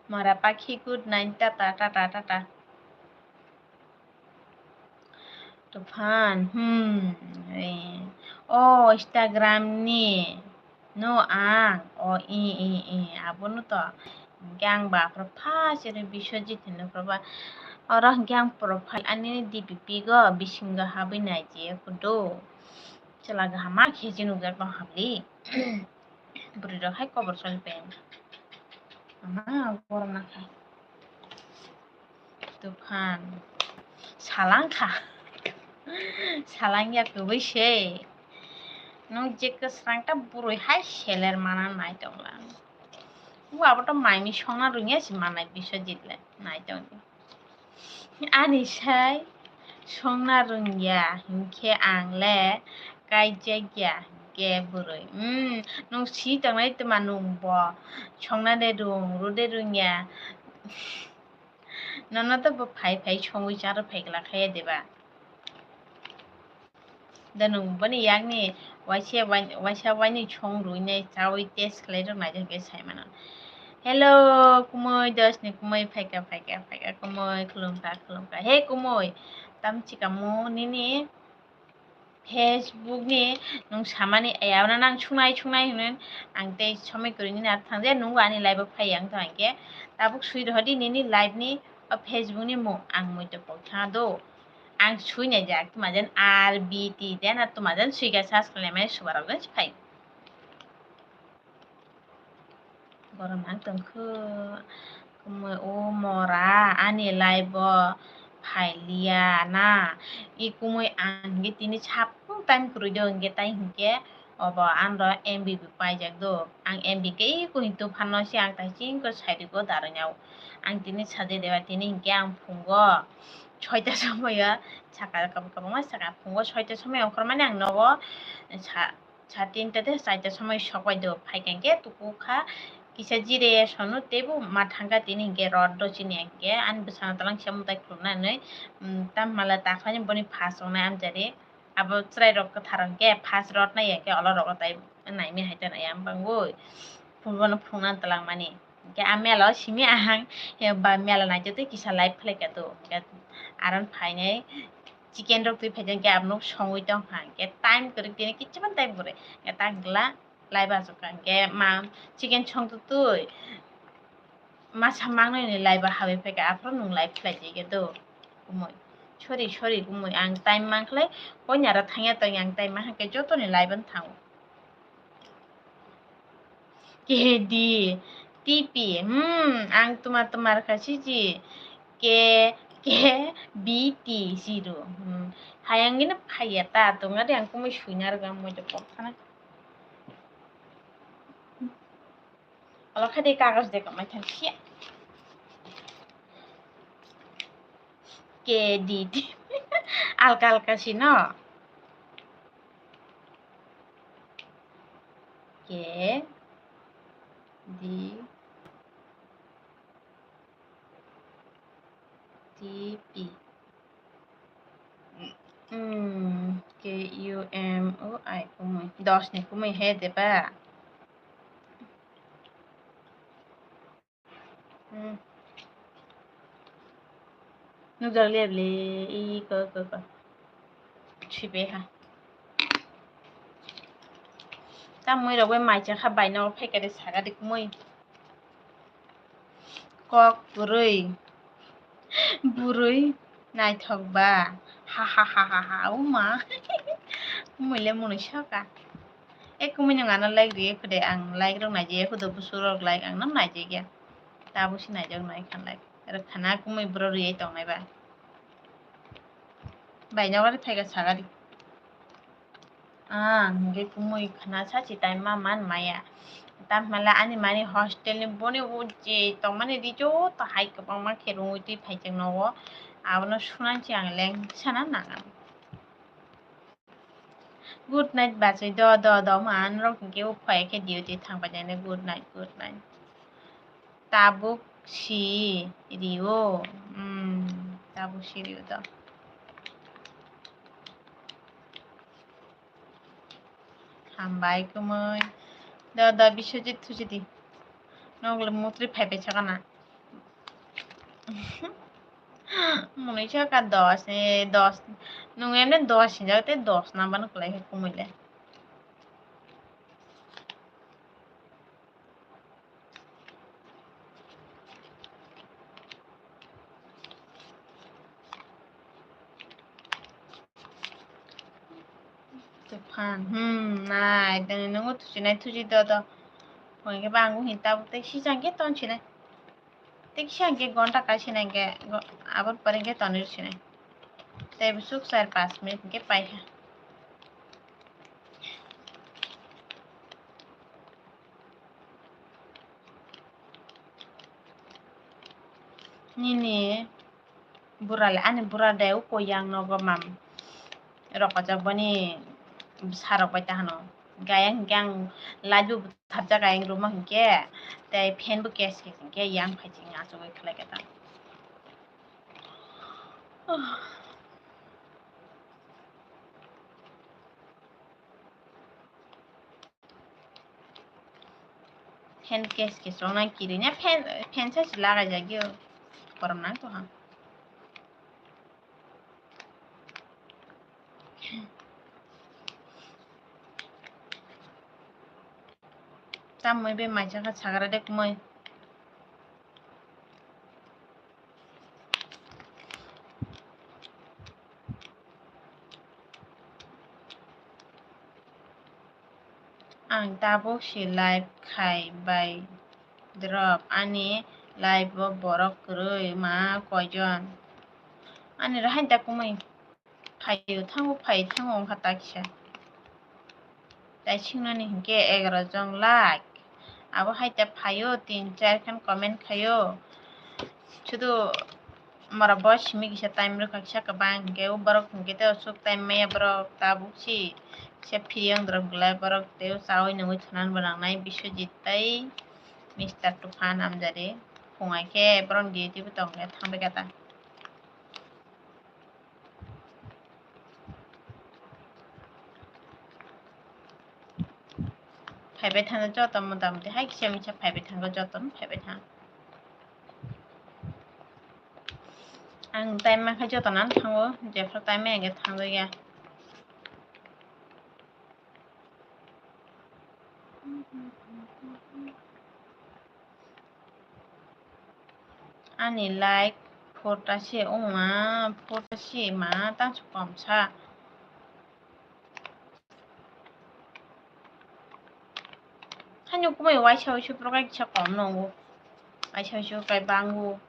Mara pakhi good night, tata, tata, tata. Tufan, hmm, eh, oh, Instagram ni, no, ang, oh, i, i, i, abono to, hinkhe ang baphra first ero Biswajit hinwi phra ba, oro hinkhe ang profile ani D P P go bisingo habwi nai je kudo, chwla kaham ma khe je nukjak tong habli. Bwrwi rok hai kobor soli pai. Ama borom nakha. Tufan. Salang kha. Salang ya kubui se. Nwng je kwsrang ta bwrwi hai seler mana nai tongla. Bo abo to maimi songna rwngya se manai Biswajit le nai tongdi. Ani sai songna rwngya hinkhe ang le kaijakya hinkhe bwrwi. Hmm, nwng si tongnai twma nwng bo songna de rwng, rw de rwngya. Nono to bo phai phai songwi charo phai glak khe deba. Da nwng boni yakni waisa wai-, waisa wainwi song rwinai chawi test khlai rwk nai hwnkhe sai mano. Hello, kumui dos ni kumui phaika, phaika, phaika, kumui khulumkha, khulumkha. He kumui, tam chikamo nini Facebook ni nwng samani ayawna nang sunai, sunai hwnwi ang tei somoi kwrwi nini aro thang je nwng ani live o phai ang thang khe tabuk swi rwhadi nini live ni o Facebook ni mung ang muitu pok thang do. Ang sui naijak, tuma jen R B T jen, ar tuma jen suika search khlaimani subarok jen phai. Borok nang tongkhu, kumui o mora ani live o phailiya na, i kumui ang hingke tini saphang time kwrwi do hingke tai hingke obo anro M B bo paijak do, ang M B khe i kuhi tufan no se ang tai chingko sairiko daroi nao, ang tini sajai deba tini hingke ang phungo soita somoyo saka kabang kabangma saka phungo soita somoyo ongkhormani ang nogo sa. Sa tinta de chaita somoi sokbai do, phaikha hingke tuku kha kisa jire sono teibo ma thangkha tini hingke rot do chini hingke ani bwsano twlang se mwtai khuluknani, mm, tam mala takhlaini boni phas wngnai amjari abo chwrai rok kwthar hingke phas rot nai ya khe olo rogo tai naimi hai ta nai ang bangwi phunukno phunukna twlangmani hingke a mela o simi ahang he ba mela naitotwi kisa live khlaikha do hingke aron phainai. Chicken rok twi phaikha hingke abono songwi tongkha hingke time kwrwi tini kichuman time kwrwi hingke tak gla live achukha hingke ma chicken songtutwi masa mangnani live o habwi phaikha aphuru nwng live khlai jagwi do kumui sorry sorry kumui ang time mankhlai koinaro thangya tongya ang time mankha hingke jotoni live o thango. K D, T P, hmm, ang tuma tuma rwkha siji. K, K, B, T, zero. Hmm. Hayang gini phaiya ta, tonga de ang kumui suina rwgam mojo kok sana. Olo kha de kagos de kamai thang siya. K, D, T. Alka alka sino. K, D, T, P. Hmm, K, U, M, O, I, kumui. Dos ni kumui he de ba. Hmm. Nukjak liya bele, i ko, ko, ko. Sibe ha. Tamoi rok bai mai cha kha bai no phai kare saga dik moi. Kok burui. Burui naithok ba. Ha, ha, ha, ha, ha. Uma. Moi le monoi saka. E kumui nwng ano like riye khude ang like rok naijaya khudo busu rok like ang no naijagya. Tabuk se naijak nai khan like. Rwkha na kumui bro riyai tongnai ba. Bai nogo de phaika sagari. Ah, hingke kumui khna sachi tai ma man maya. Tam hwnla ani mani hostel ni boni o je tongmani ri joto hai kwbangma khe rungui twi phaijak nogo. Abono sunansi ang leng sana nangan. Good night bachai do, do, do, man rok hingke uphai khe duty thang pai nai, good night, good night. Tabuk si rio, hmm, tabuk si rio do. Hambai kumui. Do, do, Biswajit thusi di. Nokle mutri phai pai sakana. Monoi saka dos, eh, dos. Nung emne dos hinjak te dos nang bano kwlai khe kumui le. Tufan, hmm, nai, dini nungo thusinai thusi do do. Hoi khe bangwi hin tabuk tei sijang khe ton sinai. Tei kisa hingke gonta kaisa hingke go-, aboni pore hingke tonwi sinai. Tei bwswk char panch minute hingke paikha. Nini bura le, ani bura de uko yang nogo mam rokojak boni bwsa rok bai tahano. Gayang hingke ang light bo bwtharjak ayang room o hingke tei fan bo kes kes hingke yang phai ching achugwi khlai khe ta. Fan kes kes rok nang kiri na fan, fan sa si lagai jagyo korom nang to ha. Tamoi be mai chakha sagra de kumoi. Ang tabuk si live khai bai drop, ani live o borok kwrwi ma koijon? Ani rohani ta kumui phaio thango, phai thango wngkha ta kisa. Tai singnani hinkhe egaroh jon like. Abo hai ta phaio, tin char khan comment khaio. Sudu mora bo simi kisa time rwkha kisa kwbang hinkhe o borok hinkhe tei aswk time maya borok tabuk si kisa free wng drop glai borok tei o chaui nungui thwnan bo nangnai Biswajit tei Mister Tufan Amjari. Phungai khe borok duty bo tongkhe thangbai kha ta. Phaibai thangno joto motamoti hai kisa misa phaibai thango, jotono phaibai thang. Ang time mankha jotono thango, jephru time maya hwnkhe thangjakya. Ani like phota se wngma, phota se ma tangso komsa. Haino kumui waisa waisa prokai kisa kom nongo. Waisa waisa kai bango.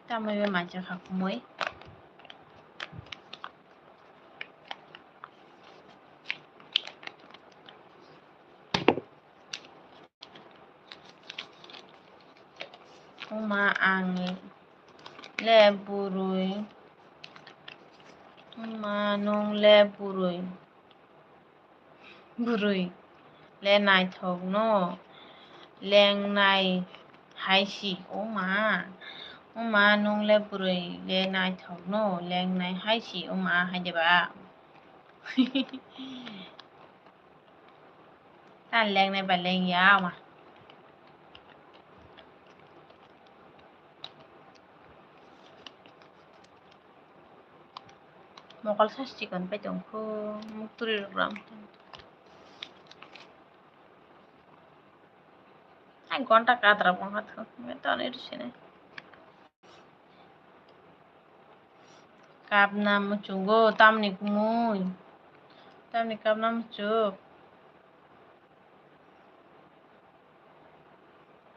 Tamwi bai mancha kha kumui. Wngma ang le bwrwi, wngma nwng le bwrwi, bwrwi le naithokno lengnai hai si, wngma, wngma nwng le bwrwi le naithokno lengnai hai si, wngma hai de ba? Ta lengnai ba lengya ma. Mokol sa chikon pai tongkho, muktwrwi rok ram. Ai gonta kadra bongkha tho, me to ani rwsini. Kapna muchungo, tamni kumui. Tamni kapna muchuk.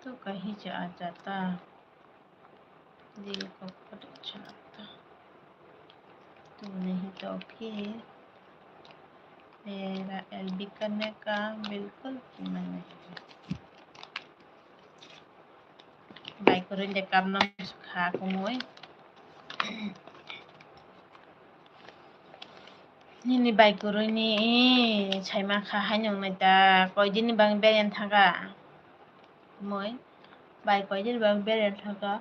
Tu kahi cha ajata. Dil ko phat chata. Tu nahi to phir mera el bikarne ka bilkul puna nahi. Bai kwrwi de kapna kha kumui. Nini bai kwrwini saima kha haino wngnai ta, koidini bang beren thangkha? Kumui bai koidini bang beren thangkha?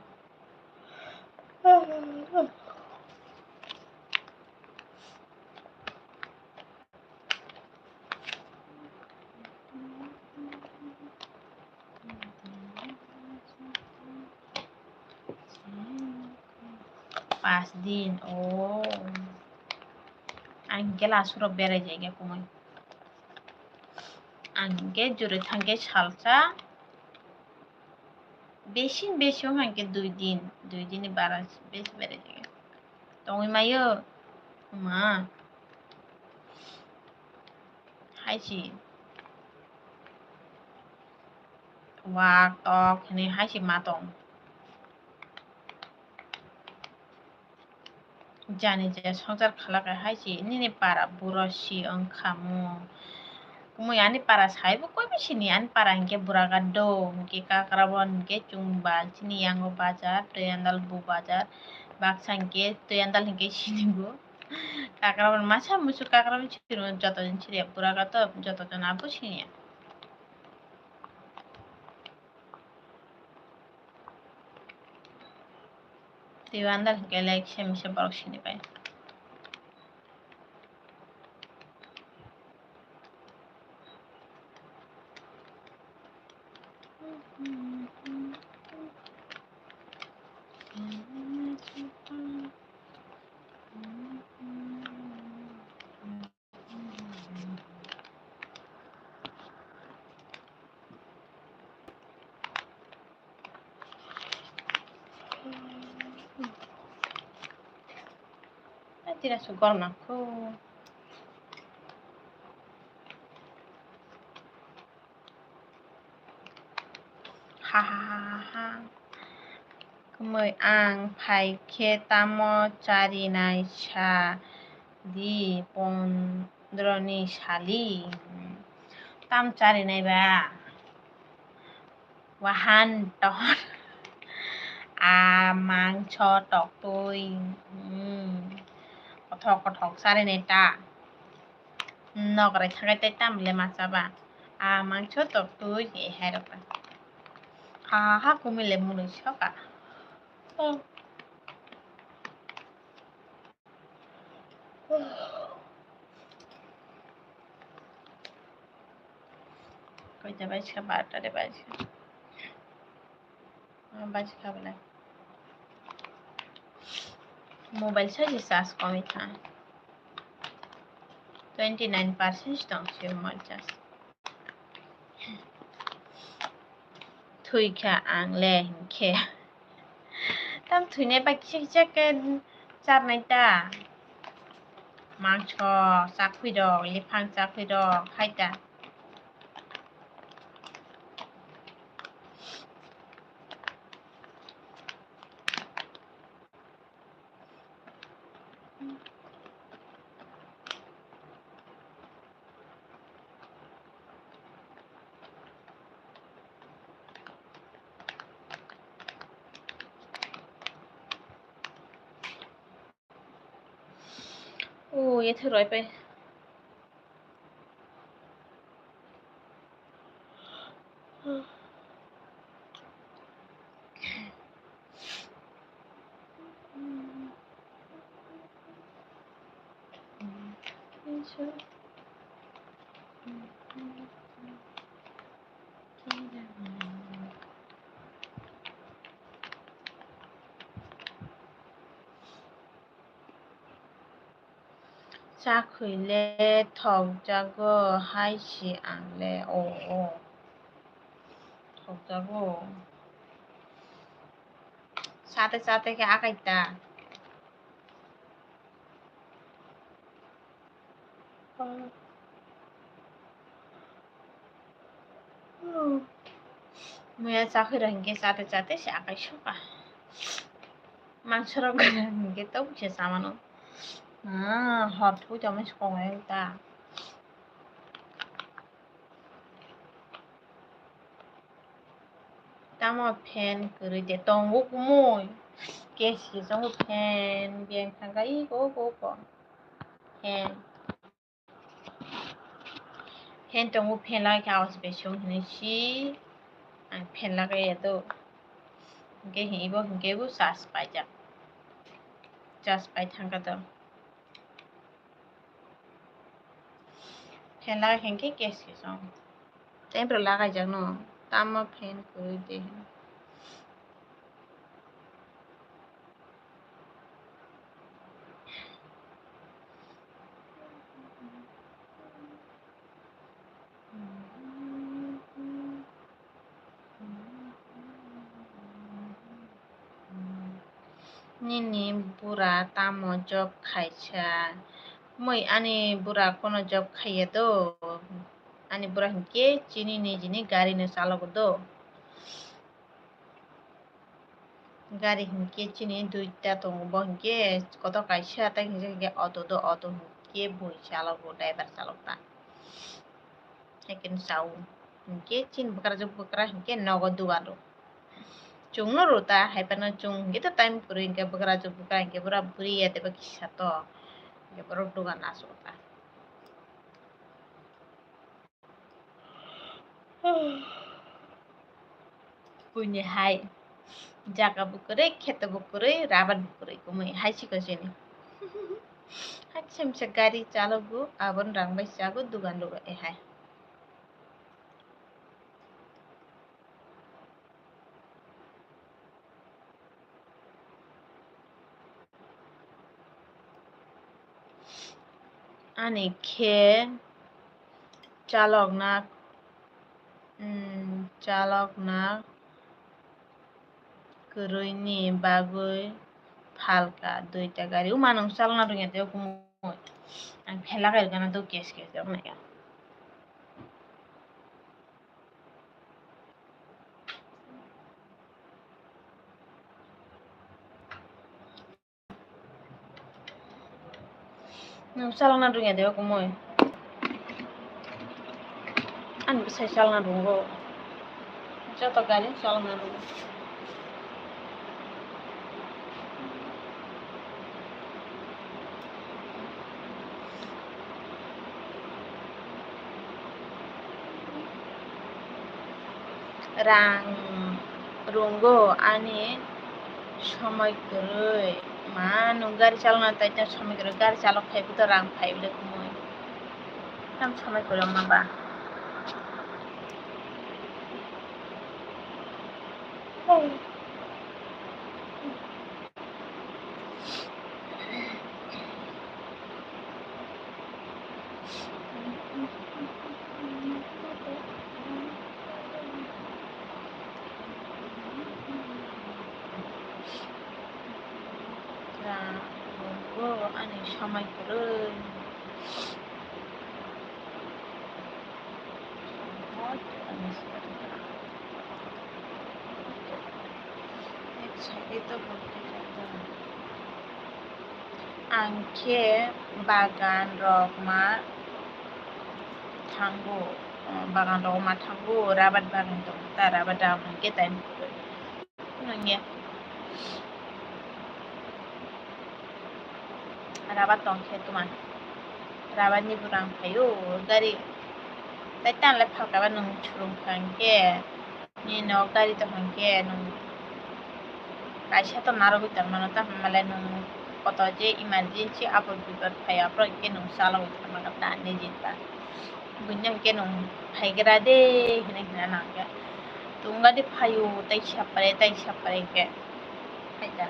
Pas din, oh. Ang hinkhe last rok berai jai khe kumui. Ang hinkhe jure thangkhe salsa. Besi besi wngkha hinkhe dui din, dui din ni bara besi berai jai khe. Tongwi mayo. Ma. Hai si. Wak tok hwnwi hai si ma tong. Jani je swngchar khala khe hai si nini para buro si wngkha mo. Kumui ani para saibo koi bai sini, ani para hinkhe Buragat do, hinkhe Kakrabon hinkhe chwng ba chini yango bazar, Toyandal bu bazar, baksa hinkhe Toyandal hinkhe sini bo. Kakrabon masa musu Kakrabon sini joto jon sini Buragat do joto jon abo sini. Tei o andar hinkhe like se misa borok sini pai. Sira su gorna ko. Ha ha ha ha ha. Kwmwi ang phai khe tamo charinai sa di pondroni sali. Tam charinai ba? Wahan ton. A mangso toktwi. Hmm. Kothok kothok charinai ta. Nokrai thakai tei tam le ma chaba. A mangso toktwi e hai rok ta. Ha ha kumui le mwnwi soka. Oh. Koita baji kha, barota de baji kha. Ah, baji kha bole. Mobile sai se charge komwi kha. Twenty nine percent tong se mobile charge. Thwi kha ang le hinkhe. Tam thwinai bai kisa kisa khe charnai ta. Mangso chakhwi rok, liphang chakhwi rok khai ta. O, yathe roi pai. Chakhwi le thokjago hai se ang le, o, o. Thokjago. Sate sate khe akai ta. Muya chakhwi rok hinkhe chate chate se akai soka. Mangso rok hinkhe tabuk se chamano. Ah, hor thwi tongmani se kok nai ta. Tamo fan kwrwi de tongo kumui. Case kichongo fan beng thangkha iko iko iko. Fan. Fan tongo, fan lagai khe awas bai song hinwi si. Ang fan lagai ya do. Hinkhe hin ibo hinkhe bo charge paijak. Charge pai thangkha do. Fan lagai khe hinkhe case kichong. Tei bwrwi lagaijakno tamo fan kwrwi de. Nini bura tamo job khaisa? Mui ani bura kono job khaiya do. Ani bura hinkhe chini nijini gari no chalogo do. Gari hinkhe chini duita tongo, bo hinkhe kotor kaisa, tei hinkhe auto do, auto hinkhe bui chalogo, driver chalok ta. Haikhe sao hinkhe chini bwkrajwk bwkra hinkhe nogo dugan rw. Chwngno rw ta, haiphano chwng hinkhe to time kwrwi hinkhe bwkrajwk bwkra hinkhe bura buri ya deba kisa to. Hinkhe borok dugan aswk ta. Buini hai jaga bo kwrwi, kheto bo kwrwi, rabar bo kwrwi, kumui hai sikho chini. Hai kisa misa gari chalogo, aboni rang bai chago, dugan lugo e hai. Ani khe chalokna, mm, chalokna kwrwini bagwi Phalka duita gari. Uma nwng chalna rwngya de kumui. Ang phela kai rwgana do kes kes de nai. Nwng chalokna rwngya de o kumui. Ani bwsai chalokna rwngo. Joto gari chalokna rwngo. Rang rwngo ani somoi kwrwi. Ma, nwng gari chalokna taita somoi kwrwi, gari chalok phaibo to rang phaibo le kumui. Tam somoi kwrwi wngma ba. Rang rwngo ani somoi kwrwi. Ang khe bagan rok ma thango, bagan rok ma thango, rabat bagan tong ta, rabat rok hwnkhe tai. Nungya. Rabat tong khe tuma. Rabat ni bwrang phaio gari. Tai tanle phalka ba nung churung phang khe. Ni no gari to hwnkhe nung. Kaisa to narwgwi tongmano ta hwnmale nung koto je emergency abot bipat phai aphuru hwnkhe nung chalogwi tongmano ta nijin ta. Buino hwnkhe nung phaigra de hinwi hwnna nangkhe. Tungga de phaio tai sapre tai sapre hwnkhe. Hai ta.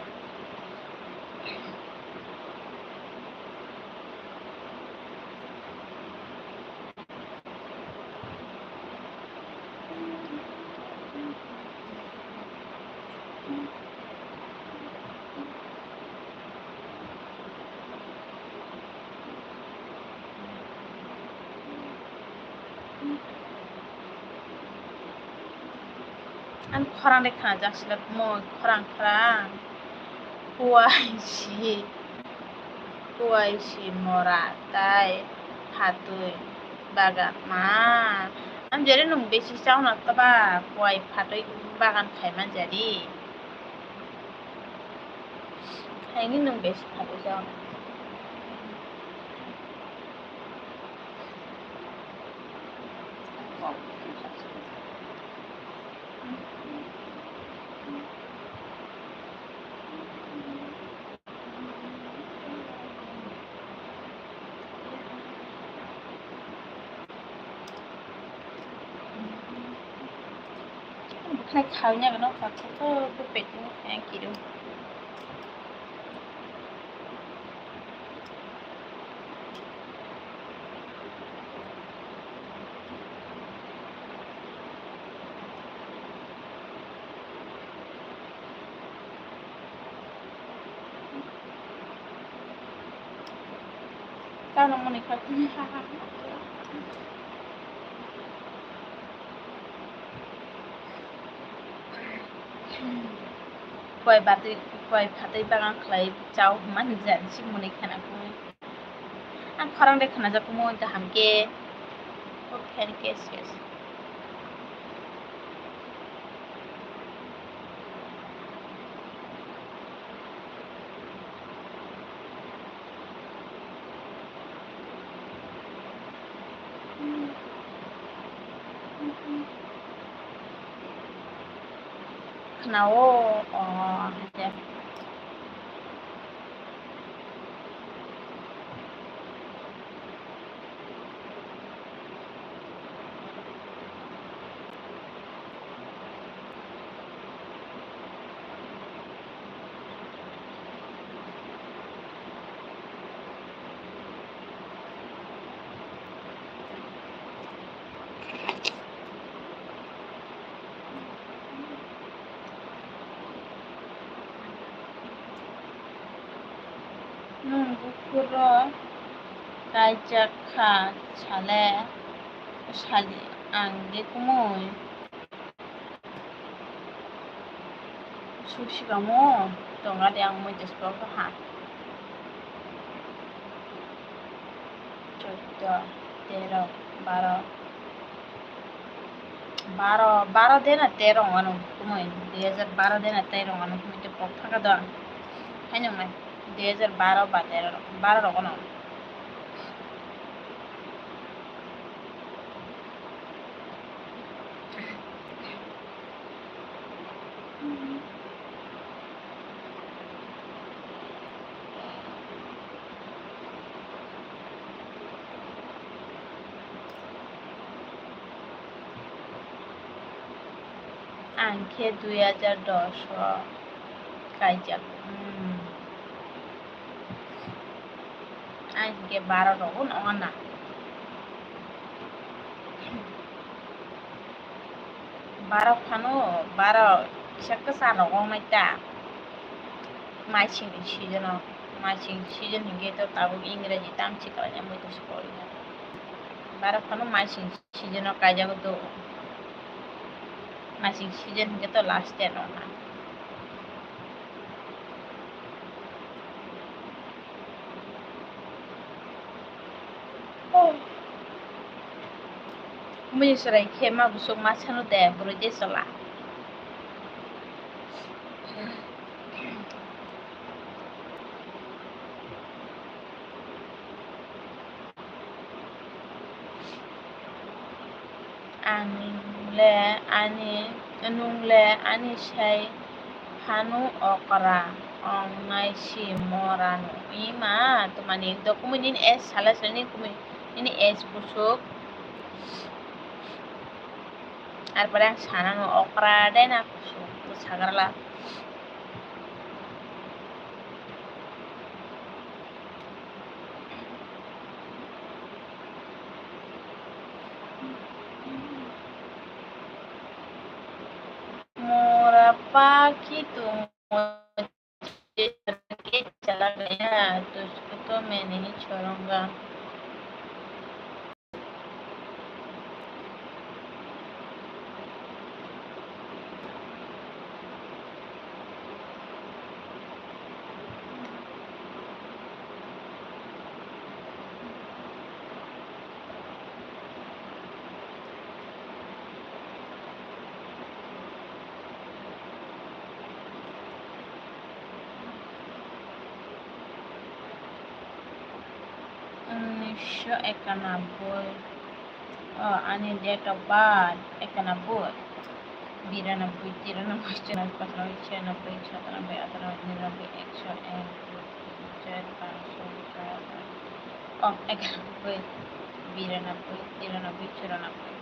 Ang khorang de khnajak sila mo khorang khorang. Kuai si, kuai si mora tai phatwi bagan ma. Ang jere nung besi chauna taba kuai phatwi bagan khai man jari. Haini nung besi phatwi chauna. Bwkhwnai khawina gwnang kha, khe khe bw packing khe kiru. Tamo mwnwi kha. Kuai batwi, kuai phatwi bagan khlai chao hwnmani jani si mwnwi khana khe. Ang khorang de khwnajak khe mui kaham khe. Kok khen kes kes. Khwnao, o, hai khe. Bukhuro kaijak kha sale sali ang de kumui. Suk sikamo tonga de ang mui jespo ha. Choddo, tero, baro. Baro, baro de na tero wngmano kumui, dui hajar baro de na tero wngmano kumui, tei kok thaka do ang. Haino nai, dui hajar baro ba tero rok, baro rok wngmano. Ang khe dui hajar dos o kaijak. Hmm. Ang khe baro rogo nongo na. Baro phano, baro kisa kwchar rogo nai ta. Maising ni season o, maising season hinkhe to tabuk Ingraji tamchi kwlaina muitu se pori na. Baro phano maising season o kaijago do. Maising season hinkhe to last ten o na. Mui chwrai khe ma busuk ma sanu de bwrwi de chwla. Ang le ani, nwng le ani sai phano okra wngnai si morano. Ima, twmani dokumui nini age sala sala nini kumui, nini age busuk. Arpore ang sanano okra de na kusuk, sagrala. Mora pakhi tongo, chala gaya, tusko to maine hi choronga. Unisho ekanabboi. Oh, ani date of birth ekanabboi, biranabbai, tiranabbai, churanabboi, pochanabbai, chiyanabbai, satanabbai, atanabbai, niranabbai, eksho ek, dui, tin, char, panch, soi, sat, at. Oh, ekanabboi, biranabbai, tiranabbai, churanabboi.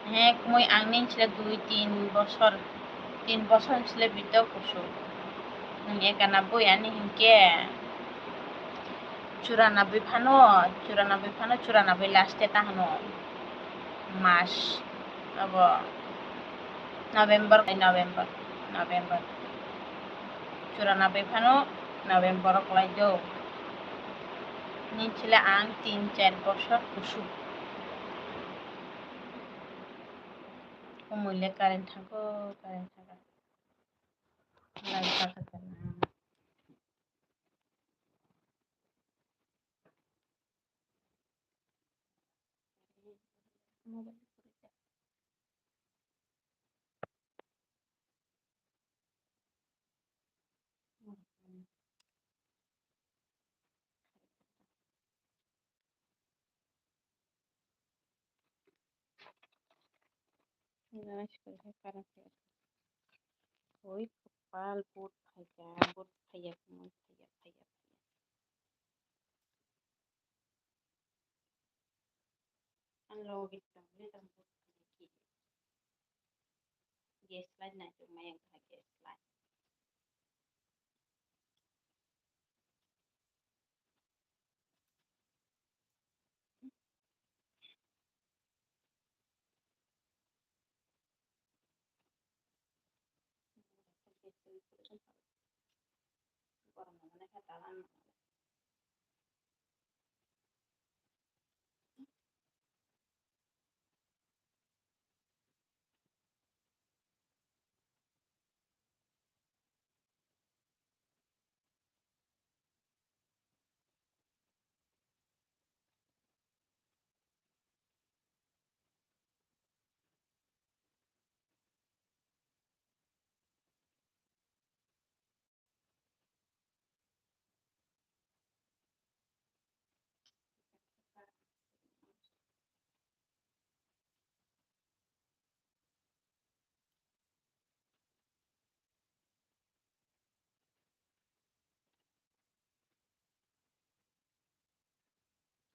He, kumui ang nini sile dui, tin bosor, tin bosor sile bito kusu. Nwng ekanabboi ani hinkhe churanabboi phano, churanabboi phano, churanabboi last e ta hwno mas abo November, November, November. Churanabboi phano November o kwlai do. Nini sile ang tin char bosor kusu. Kumui le current thangkho, current thangkha. Light pakha kana. Oi, kopal, bot phaiya, bot phaiya, phaiya, phaiya, phaiya. Ang logi tong, ni tong bot phaiya ki. Gas light na tong, mayang kha gas light.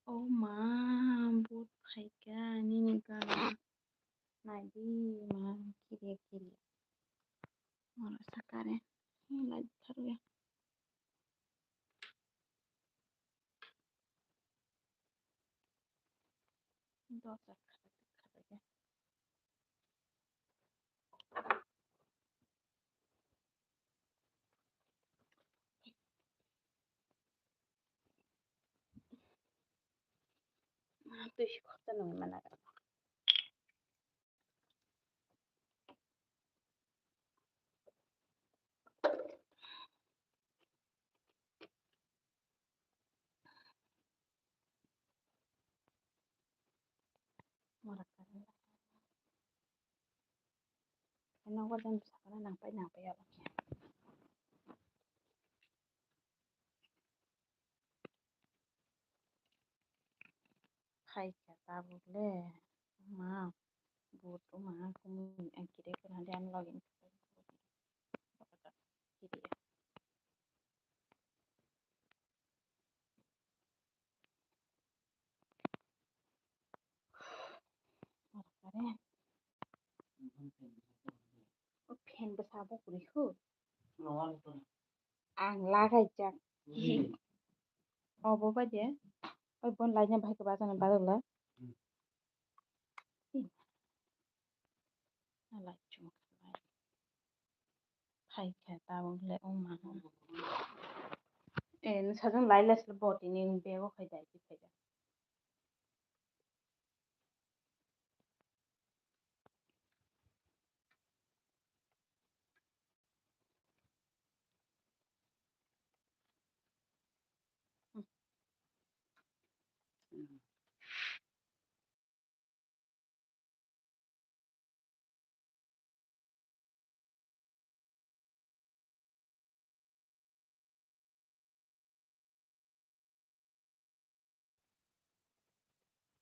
O ma, bot phaikha nini gana. Naidi ma, kiriya kiriya. Oro sakare. Light tharwi. Dosa kharwi kharwi. Twi si khorsa nungwi mana. Nogo jang sakana nangpai nangpai abo khe. Phaikha tabuk le, ma, but wngma kumui ang kiri kwrwngdi ani logi. O fan bwsa bo kwrwi kho. Ang lagaijak. Obo bai de. Oi bon laina bahai kwbajana bagwla. Alai chuma khalai. Phaikha tabuk le wngma. Eh, sajang lai lai sle botini bego khai dai khai dai.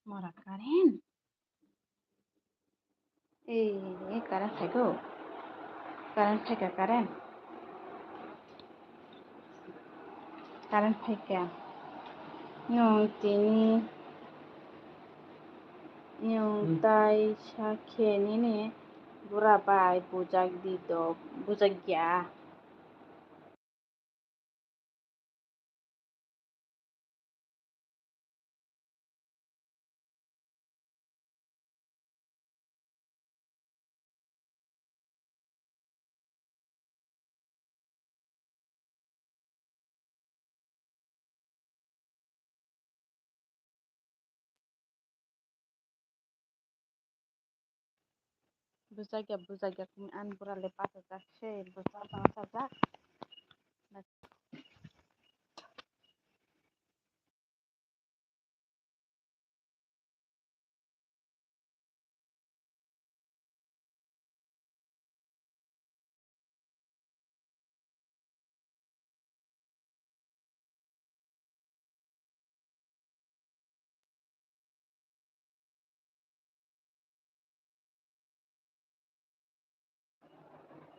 Mora current. Ei, ei, current phaikho. Current phaikha, current. Current phaikha. Nwng tini, nwng tai sakhe nini bura bai bujak di do, bujak ya. Bujak ya, bujak ya, kung an bura le bachajak se, bujak bachajak.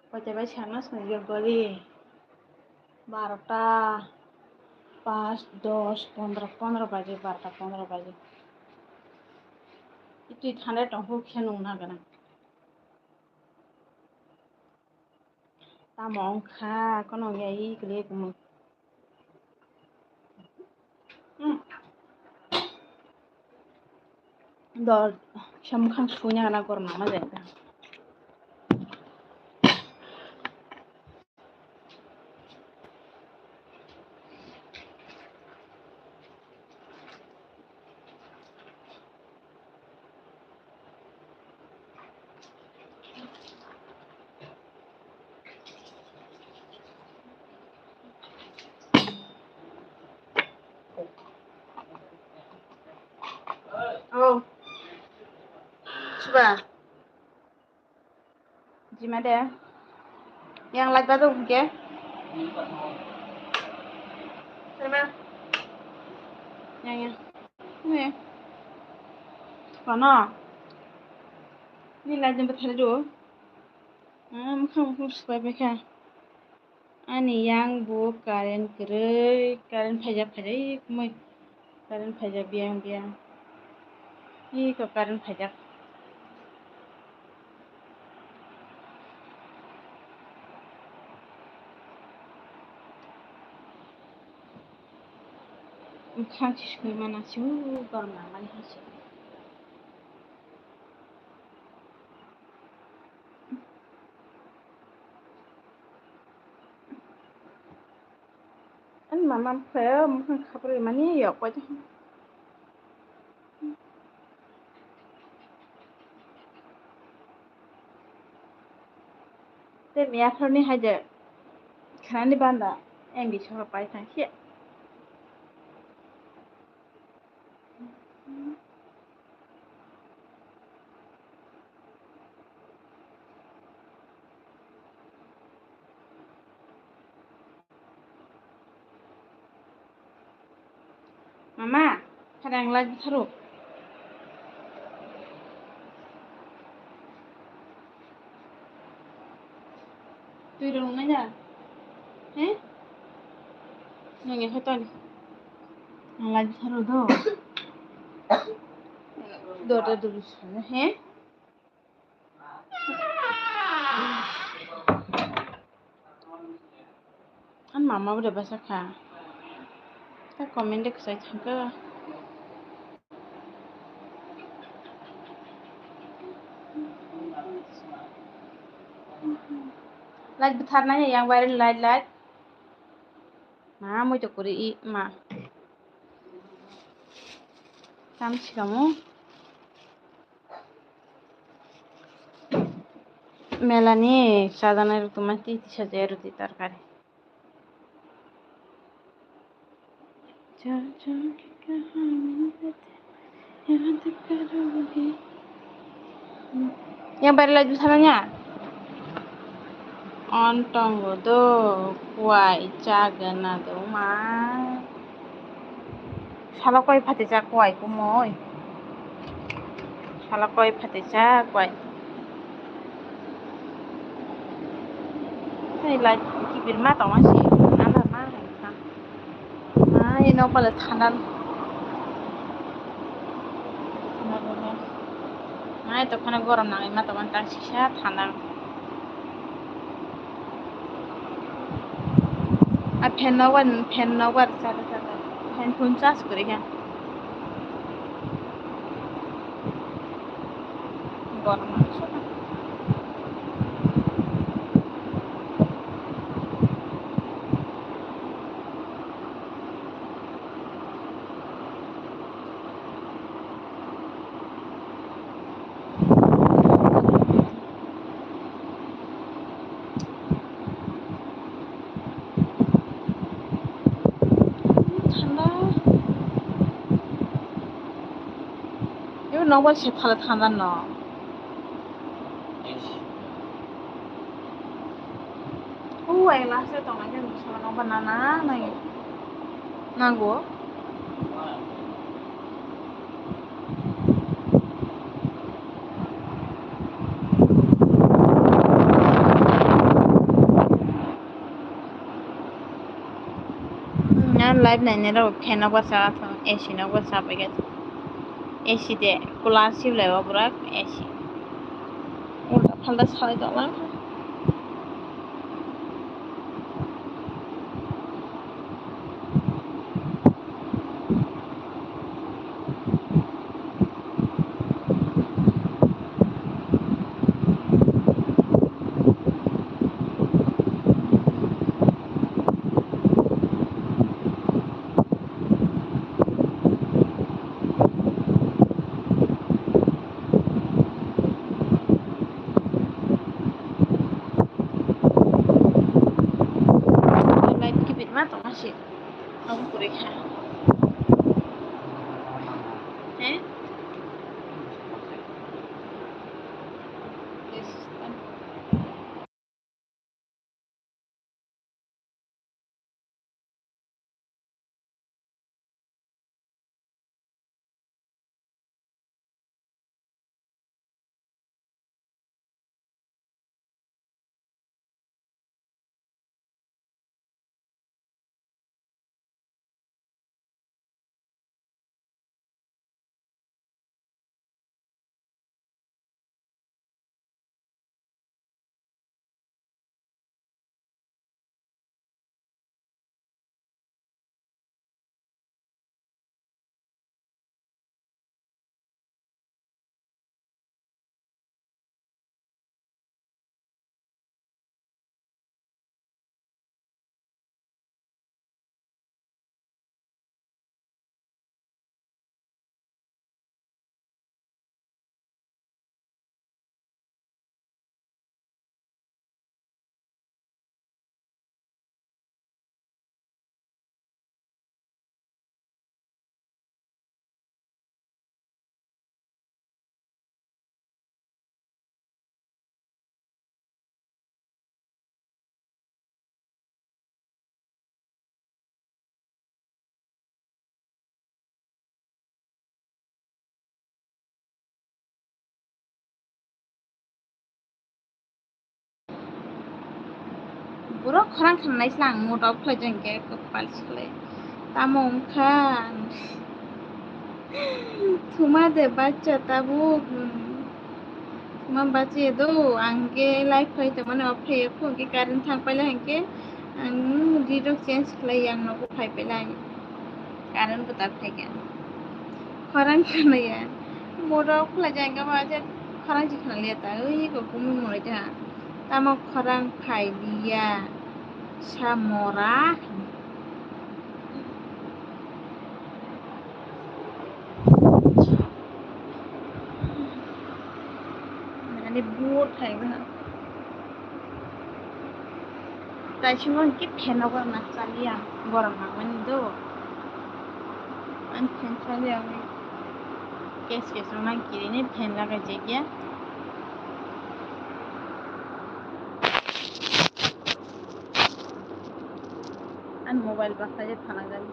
Koita bai sana swngjak gori? Barota, pas, dos, pondro, pondro baje, barota, pondro baje. Itwi thanai tongkhu khe nung nagana. Tamo wngkha, kono wngya, i kwlwi kwmwi. Hmm. Dol, kisa mwkhang suina gana gorma ma jai da. Oh. Suba. Jima de. Yang light badu hingke. Terima. Yang, yang. Ini. Kono. Ini light jempa thari do. Ah, mukhang mukhang subai bai kha. Ani yang bo current kwrwi, current phaijak phaijak, ui, kwmwi. Current phaijak biyang biyang. Iko current phaijak. Bwkhang se sui mana se, o borok nangmani hai se. Ani mama phai o, bwkhang khaprwi mani yok pai. Tei miyaphorni hai de khanani banda M B sohor pai thang khe. Mama, phai ang light bwtharo. Twi rwnai ya? He? Nang ya khato ni. Ang light bwtharo do. Do, do, do, do, he? Ani mama bo de bwsa kha. Ta comment de kwchai thangkha. Light bwtharnai yang bai light, light. Ma mui to kuri i ma. Tam sikamo. Melani chajanai rok tongma twi tisa je roti tarkari. Yang bai light bwtharnai ya? On tongo do, kuai chagwna do ma. Salo koi phatisa kuai kumui. Salo koi phatisa kuai. Hai light kibirma tongma si, nana ma hai kha. Ai, nok bale thanda. Ai, to khana gorom nangwi ma tongma tang sisa thanda. A fan no wan, fan no wan, chata, chata. Fan phone charge kori kha. Gorom. Thanda. Yo, nokbar se phala thanda no. O, ai last e tongnai khe nokbar nana nai. Nango. Hmm, live nainai rok fan no bwsa, A C no bwsa paikha. A C de cooler siblai o bwrak A C. Ulta phalta salai tongma. Light kibirma tongma se. Abo kwrwi kha. He? Borok khorang khanai slang mood off khlai jang khe kwpal swlai. Tamo wngkha? Thuma de bacha tabuk. Thuma bacha do ang ke live khlai tongmani off khlai kho ke current thang paila hwnkhe ang rirok change khlai yang nogo phai paila. Current bo tak phai kha. Khorang khanaya. Mood off khlai jang khe ma je khorang si khanaliya ta. Ui ko kumi mori ta. Tamo khorang phai liya. Sa mora. Ani boot khai ba. Tai simo ki fan o gorok na chaliya. Gorok na mani do. Ani fan chaliya. Kes kes rok nang kiri ni fan lagai jagya. Ani mobile baksa je thanajani.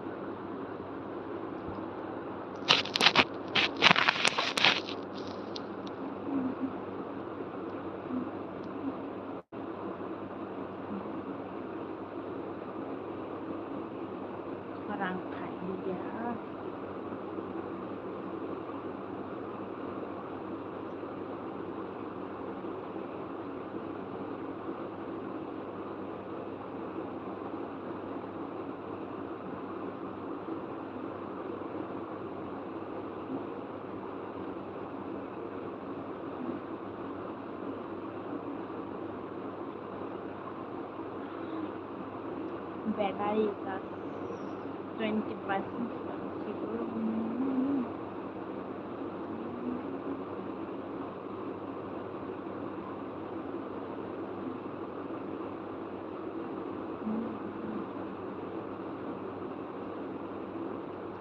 Rang khai ya. Battery ka twenty percent.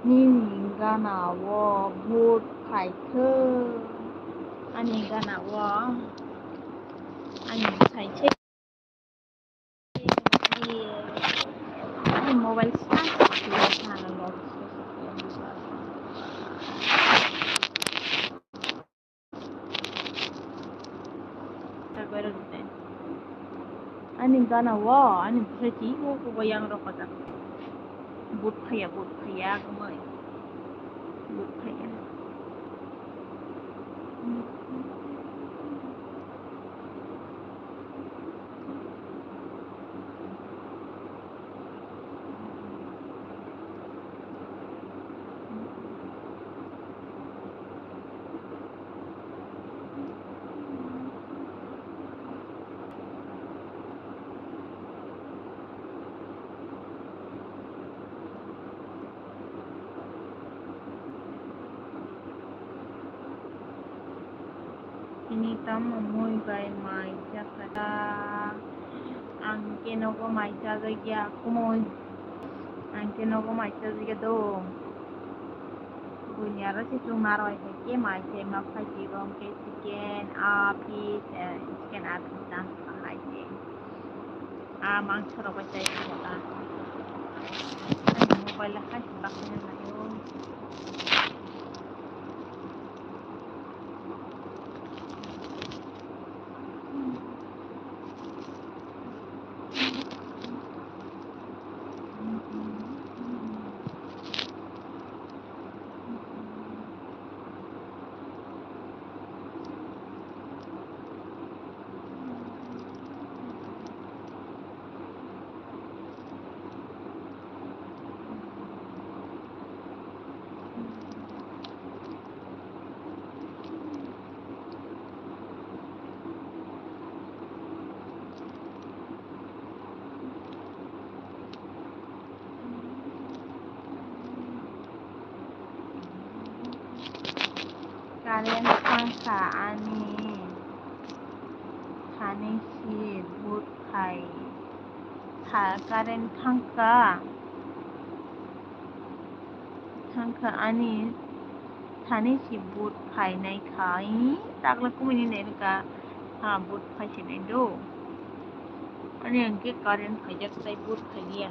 Nini gana o vote phaikhe, ani gana o ani bwsai se. Ani mobile sa. Ani gana o ani bwsai twi o kugo yang rok kajak. But phaiya, but phaiya, kwmwi. But phaiya. Ini tamo mui bai mai chakha. Ang ke nogo mai chajakya kumui. Ang ke nogo mai chajakya do. Buini aro se chwng narwai hai khe mai se ma phai twi rom khe chicken, ah, fish, eh, chicken, ah, fish tang kha hai se. Ah, mangso rok bai chai kha ta. Ani mobile hai se baksa nai o. Current thangkha ani thani si but khai tha current thangkha. Thangkha ani thani si but phainai khai takla kumui ni nai ka ha but phai sinai do. Ani ang ke current phaijak tai but phaiya.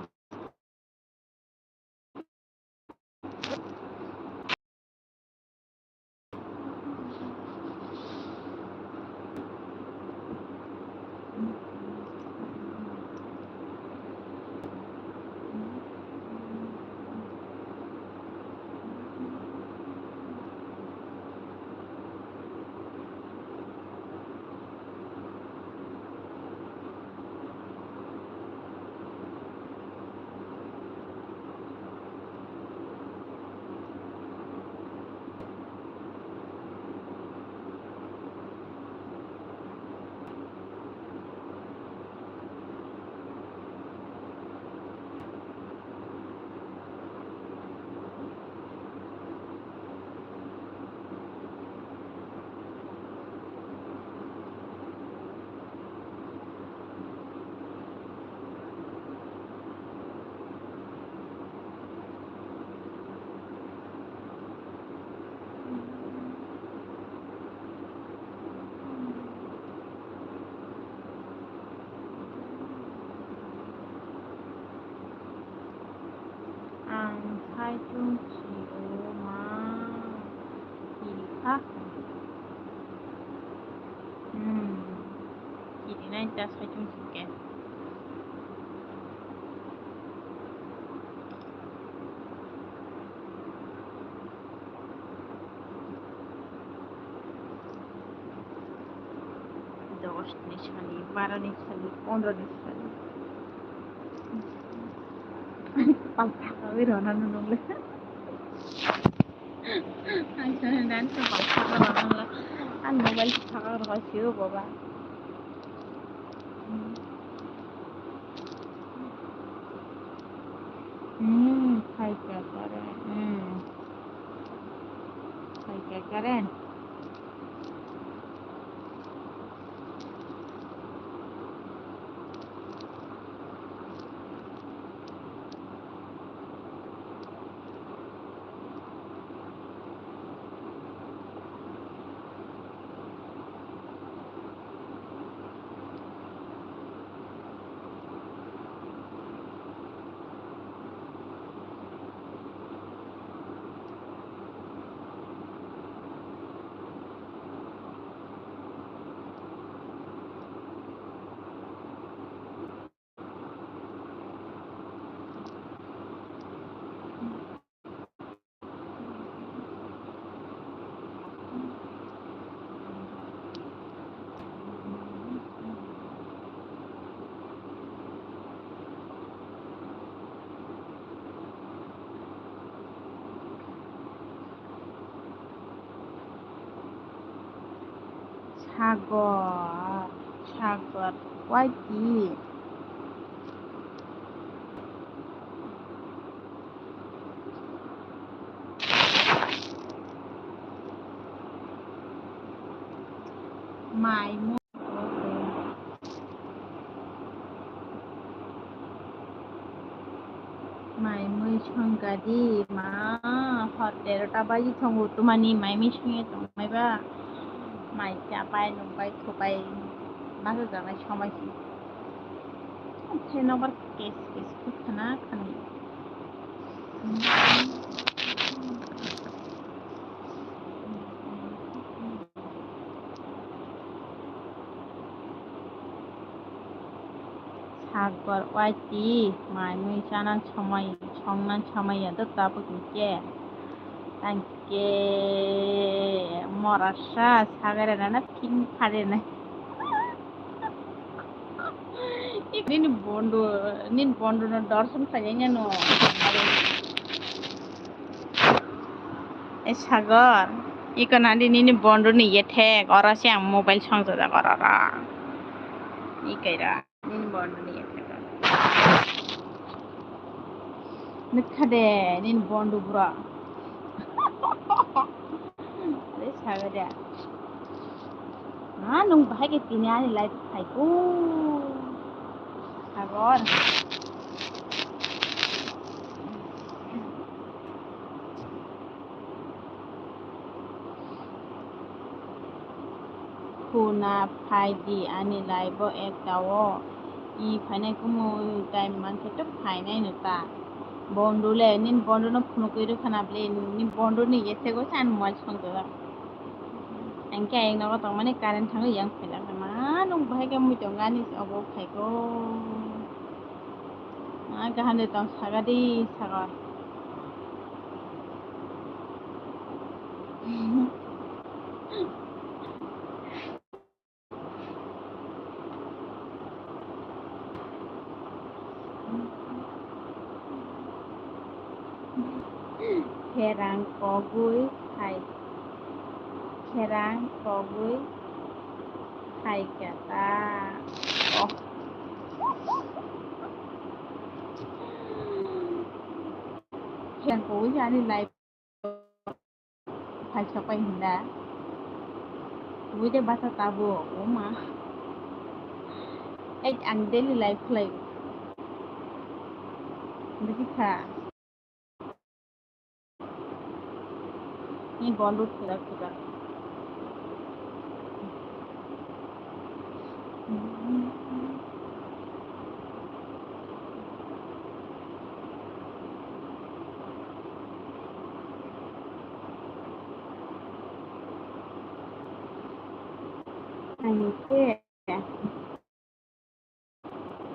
Saichung si o ma. Kiri kha. Hmm. Kiri nai ta saichung si ke. Dos ni sani, baro ni sani, pondro ni sani. Ani kepal thangwi rona nunung le. Ang sana dan kepal thangwi rona nunung le. Ang mobile thangwi rona sio baba. Hmm, khai kya kare? Hmm. Khai kya kare? Sagor, sagor, waiti. Mai mui. Mai mui songkha di ma, hor terota baji tongo, tumani mai mui songya tongmaiba. Mai chapai nungbai thupai ma jajaknai somai se. Khe nobar kes kes khe khana khani. Sagor waiti, mai mui chanan somai, songnan somai ya do tabuk hwnkhe. Tangke morasa sagare nana phin phare nai. Nini bondo, nini bondo no dorson khaijai nano. E Sagor, iko nadi nini bondo ni yethek, oro se ang mobile songjajak oro ro. Ikai ra, nini bondo ni yethek oro. Nukha de, nini bondo bro. Re Sagor de. Ma, nwng bahai khe tini ani live phaikho. Sagor. Khuna phai di ani live o ekta o. I phainai kumu time mankhe to phainai no ta. Bondu le, nini bondu no phunukwi rwkha na ble, nini bondu ni yethego se ani mobile songjak. Ang khe ayang nogo tongmani current thangwi yang phailak ma, nwng bahai khe mui tongo ani obo phaikho. Ma kaham de tong saga di saga. Kherang kogwi hai, kherang kogwi hai khe ta. Oh. Kherang kogwi ani live. Phai sapai hinda. Twi de bata tabo, o ma. Ek ang daily life khlai. Bisi kha. Ni bondu thura thura.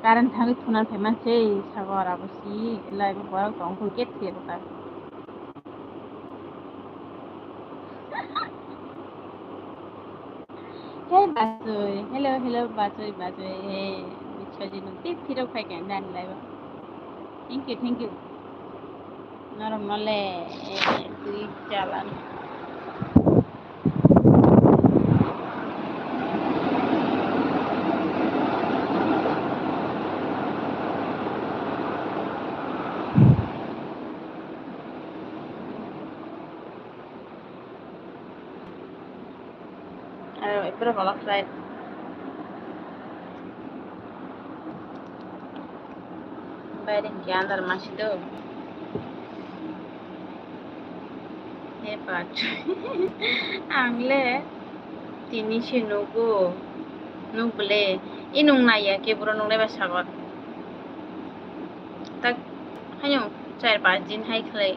Current thangwi thunan phaima se sagor abo si live borok tong khe thwi rwkha. Hey bachoi, hello hello bachoi bachoi, hey bichhoji nung tei phirok phai khe nani live o. Thank you, thank you. Norok no le, eh, twi chalan. Ayo, ipura balok sai. Baire hwnkhe andar masi do. He bachoi. Ang le tini se nugo. Nuk bwle. I nung naiya khe buro nungnai ba sagot. Tak haino char pas din hai khlai.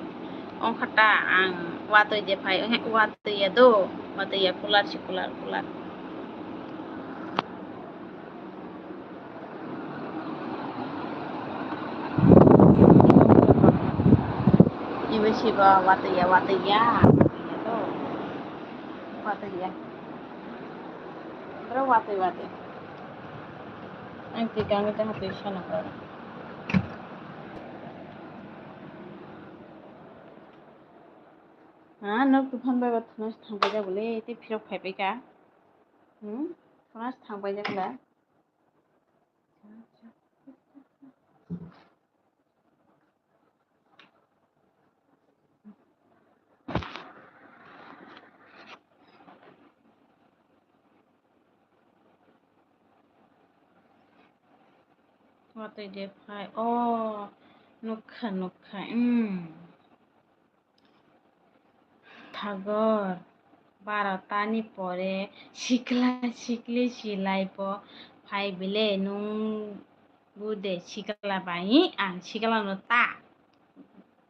Ongkha ta ang watwi de phai. Ohe watwi ya do. Watwi ya kular si kular kular. Ibo sibo watwi ya, watwi ya, watwi ya to. Watwi ya. Bro watwi watwi. Ang twi kangwi tongkha twi sano bro. Ha, nok tuphan bai ba thuna thangbai ja bole, tei phirok phaibai ka. Hmm? Thuna thangbai ja bole. Watwi de phai. Oh, nukha, nukha. Hmm. Thagor, barota ni pore sikla sikli silai bo phai bile, nung bude sikla bai, ang sikla no ta.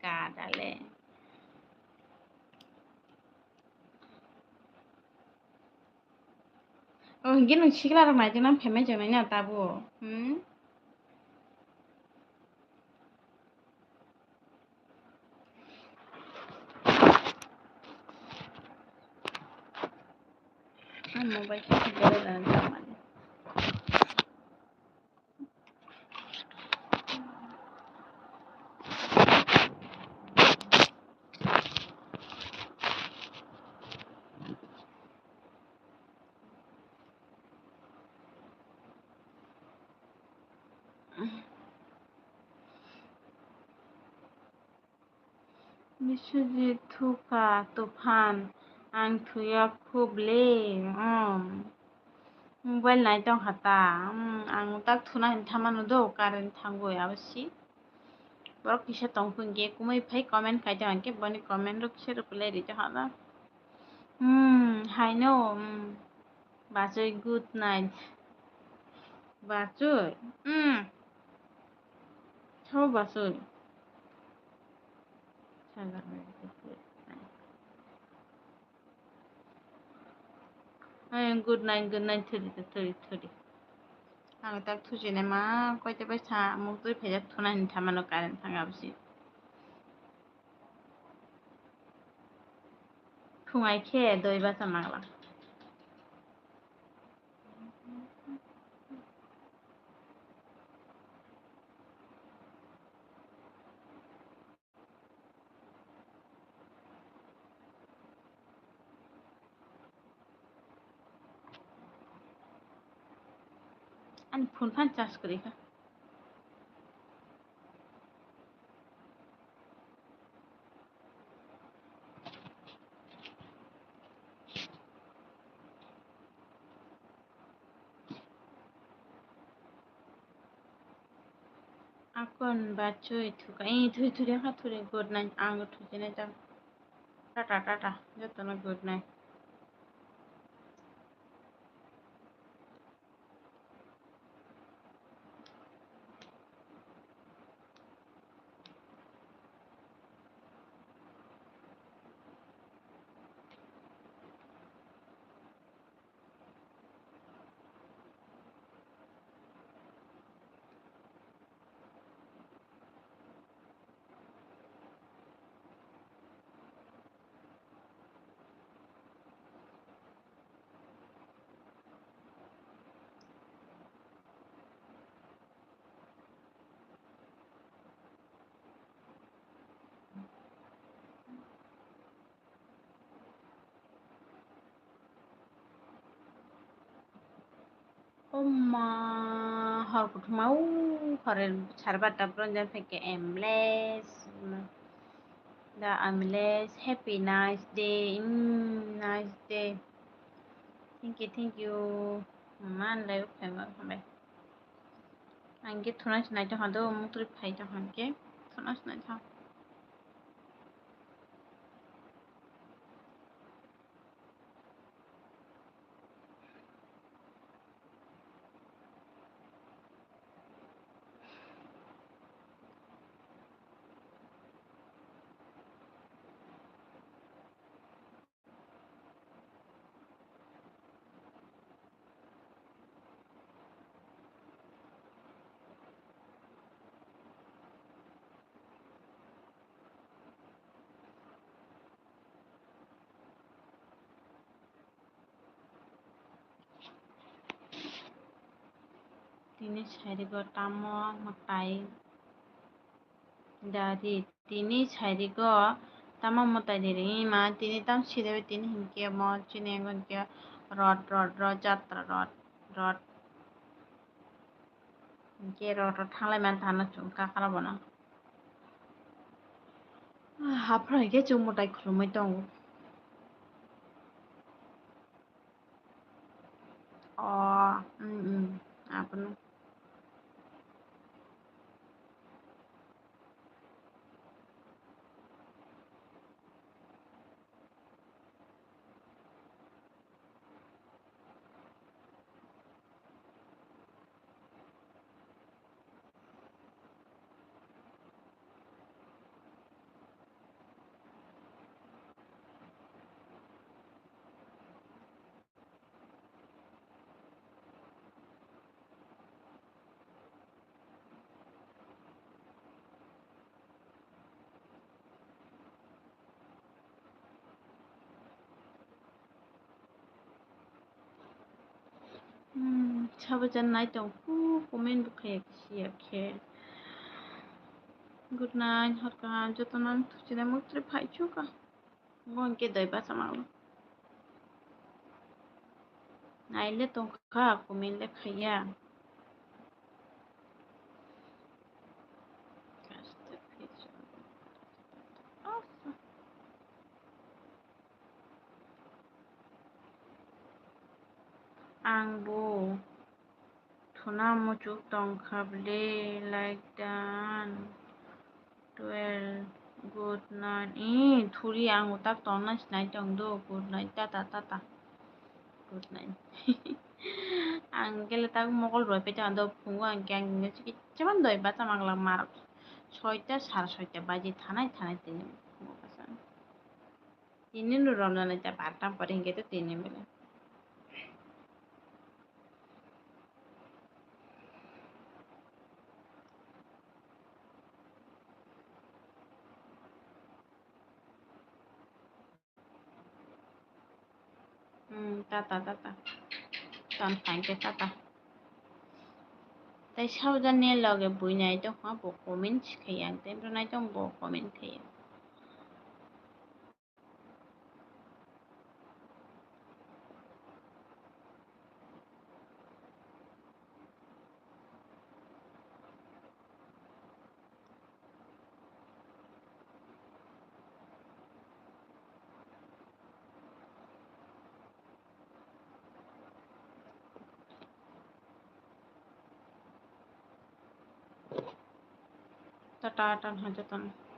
Gadale. Oh, hingke nung sikla rok naitok nang phaimai chongnai na tabo. Hmm? Ang mobile khe bera dan tongmani. Biswajit thukha tuphan, ang thuya khub le, um, mobile nai tongkha ta, um, ang tak thuna hin thamano do, current thangwi abo si. Borok kisa tongphung khe kumui phai comment khai tong, hwnkhe boni comment rok kisa reply ri tongkha ta. Hmm, haino, hmm. Bachoi, good night. Bachoi? Hmm. Sabo bachoi. Hey, good night, good night, thuri, thuri, thuri. Ang tak thuchinaima, koita bai sa, muk twi phaijak thuna hin thamano current thang absi. Phungai khe doi bacha mangla. Ani phone phan charge kwrwi kha. Akon bachoi thuka. Ee, thui, thui, thuri, good night. Ang thuchina jang. Tata, tata. Jotono good night. Oma, hor kuthuma, u, hor sare barta bronjak phaikhe, Emles, da Emles, happy nice day, mm, nice day. Thank you, thank you. Man lai phai ma hambai. Ang khe thuna sinai tong hado, mukri phai tong hangke, thuna sinai tong. Tini sairigo tamo mwtai da ri, tini sairigo tamo mwtai di ri ma, tini tam side bai tini hinkhe mo chini hinkhe rot, rot, rot, jatra rot, rot. Hinkhe rot, rot thanglai man thana chwng kakra bono. Haphra hinkhe chwng mwtai khulumui tongo. O, mm, mm, abono. Hmm, sabo jan nai tong, ku comment bo khaya khe siya khe. Good night, hor kaham, joto no ang thukchina muktre phai chuka. Bo hwnkhe doi bacha mango. Naile tongkha, comment le khaiya. Ang bo. Thuna muchuk tongkha bwle, like done. Twelve, good night. Ee, thuri ang utak tongna sinai tong do. Good night, tata, tata. Good night. Ang kele tak mokol roi pe tong do, phungo ang khe ang khe kichama doi bacha manglak marok. Soita, sare soita baji thanai, thanai tini phungo bacha. Tini no romna nai ta barta pore hingke to tini bele. Hmm, tata, tata. Ton hingke tata. Tai saujani loge bui nai tong ha bo comment khai ang, tei bro nai tong bo comment khai ang. Tata, tata, tata.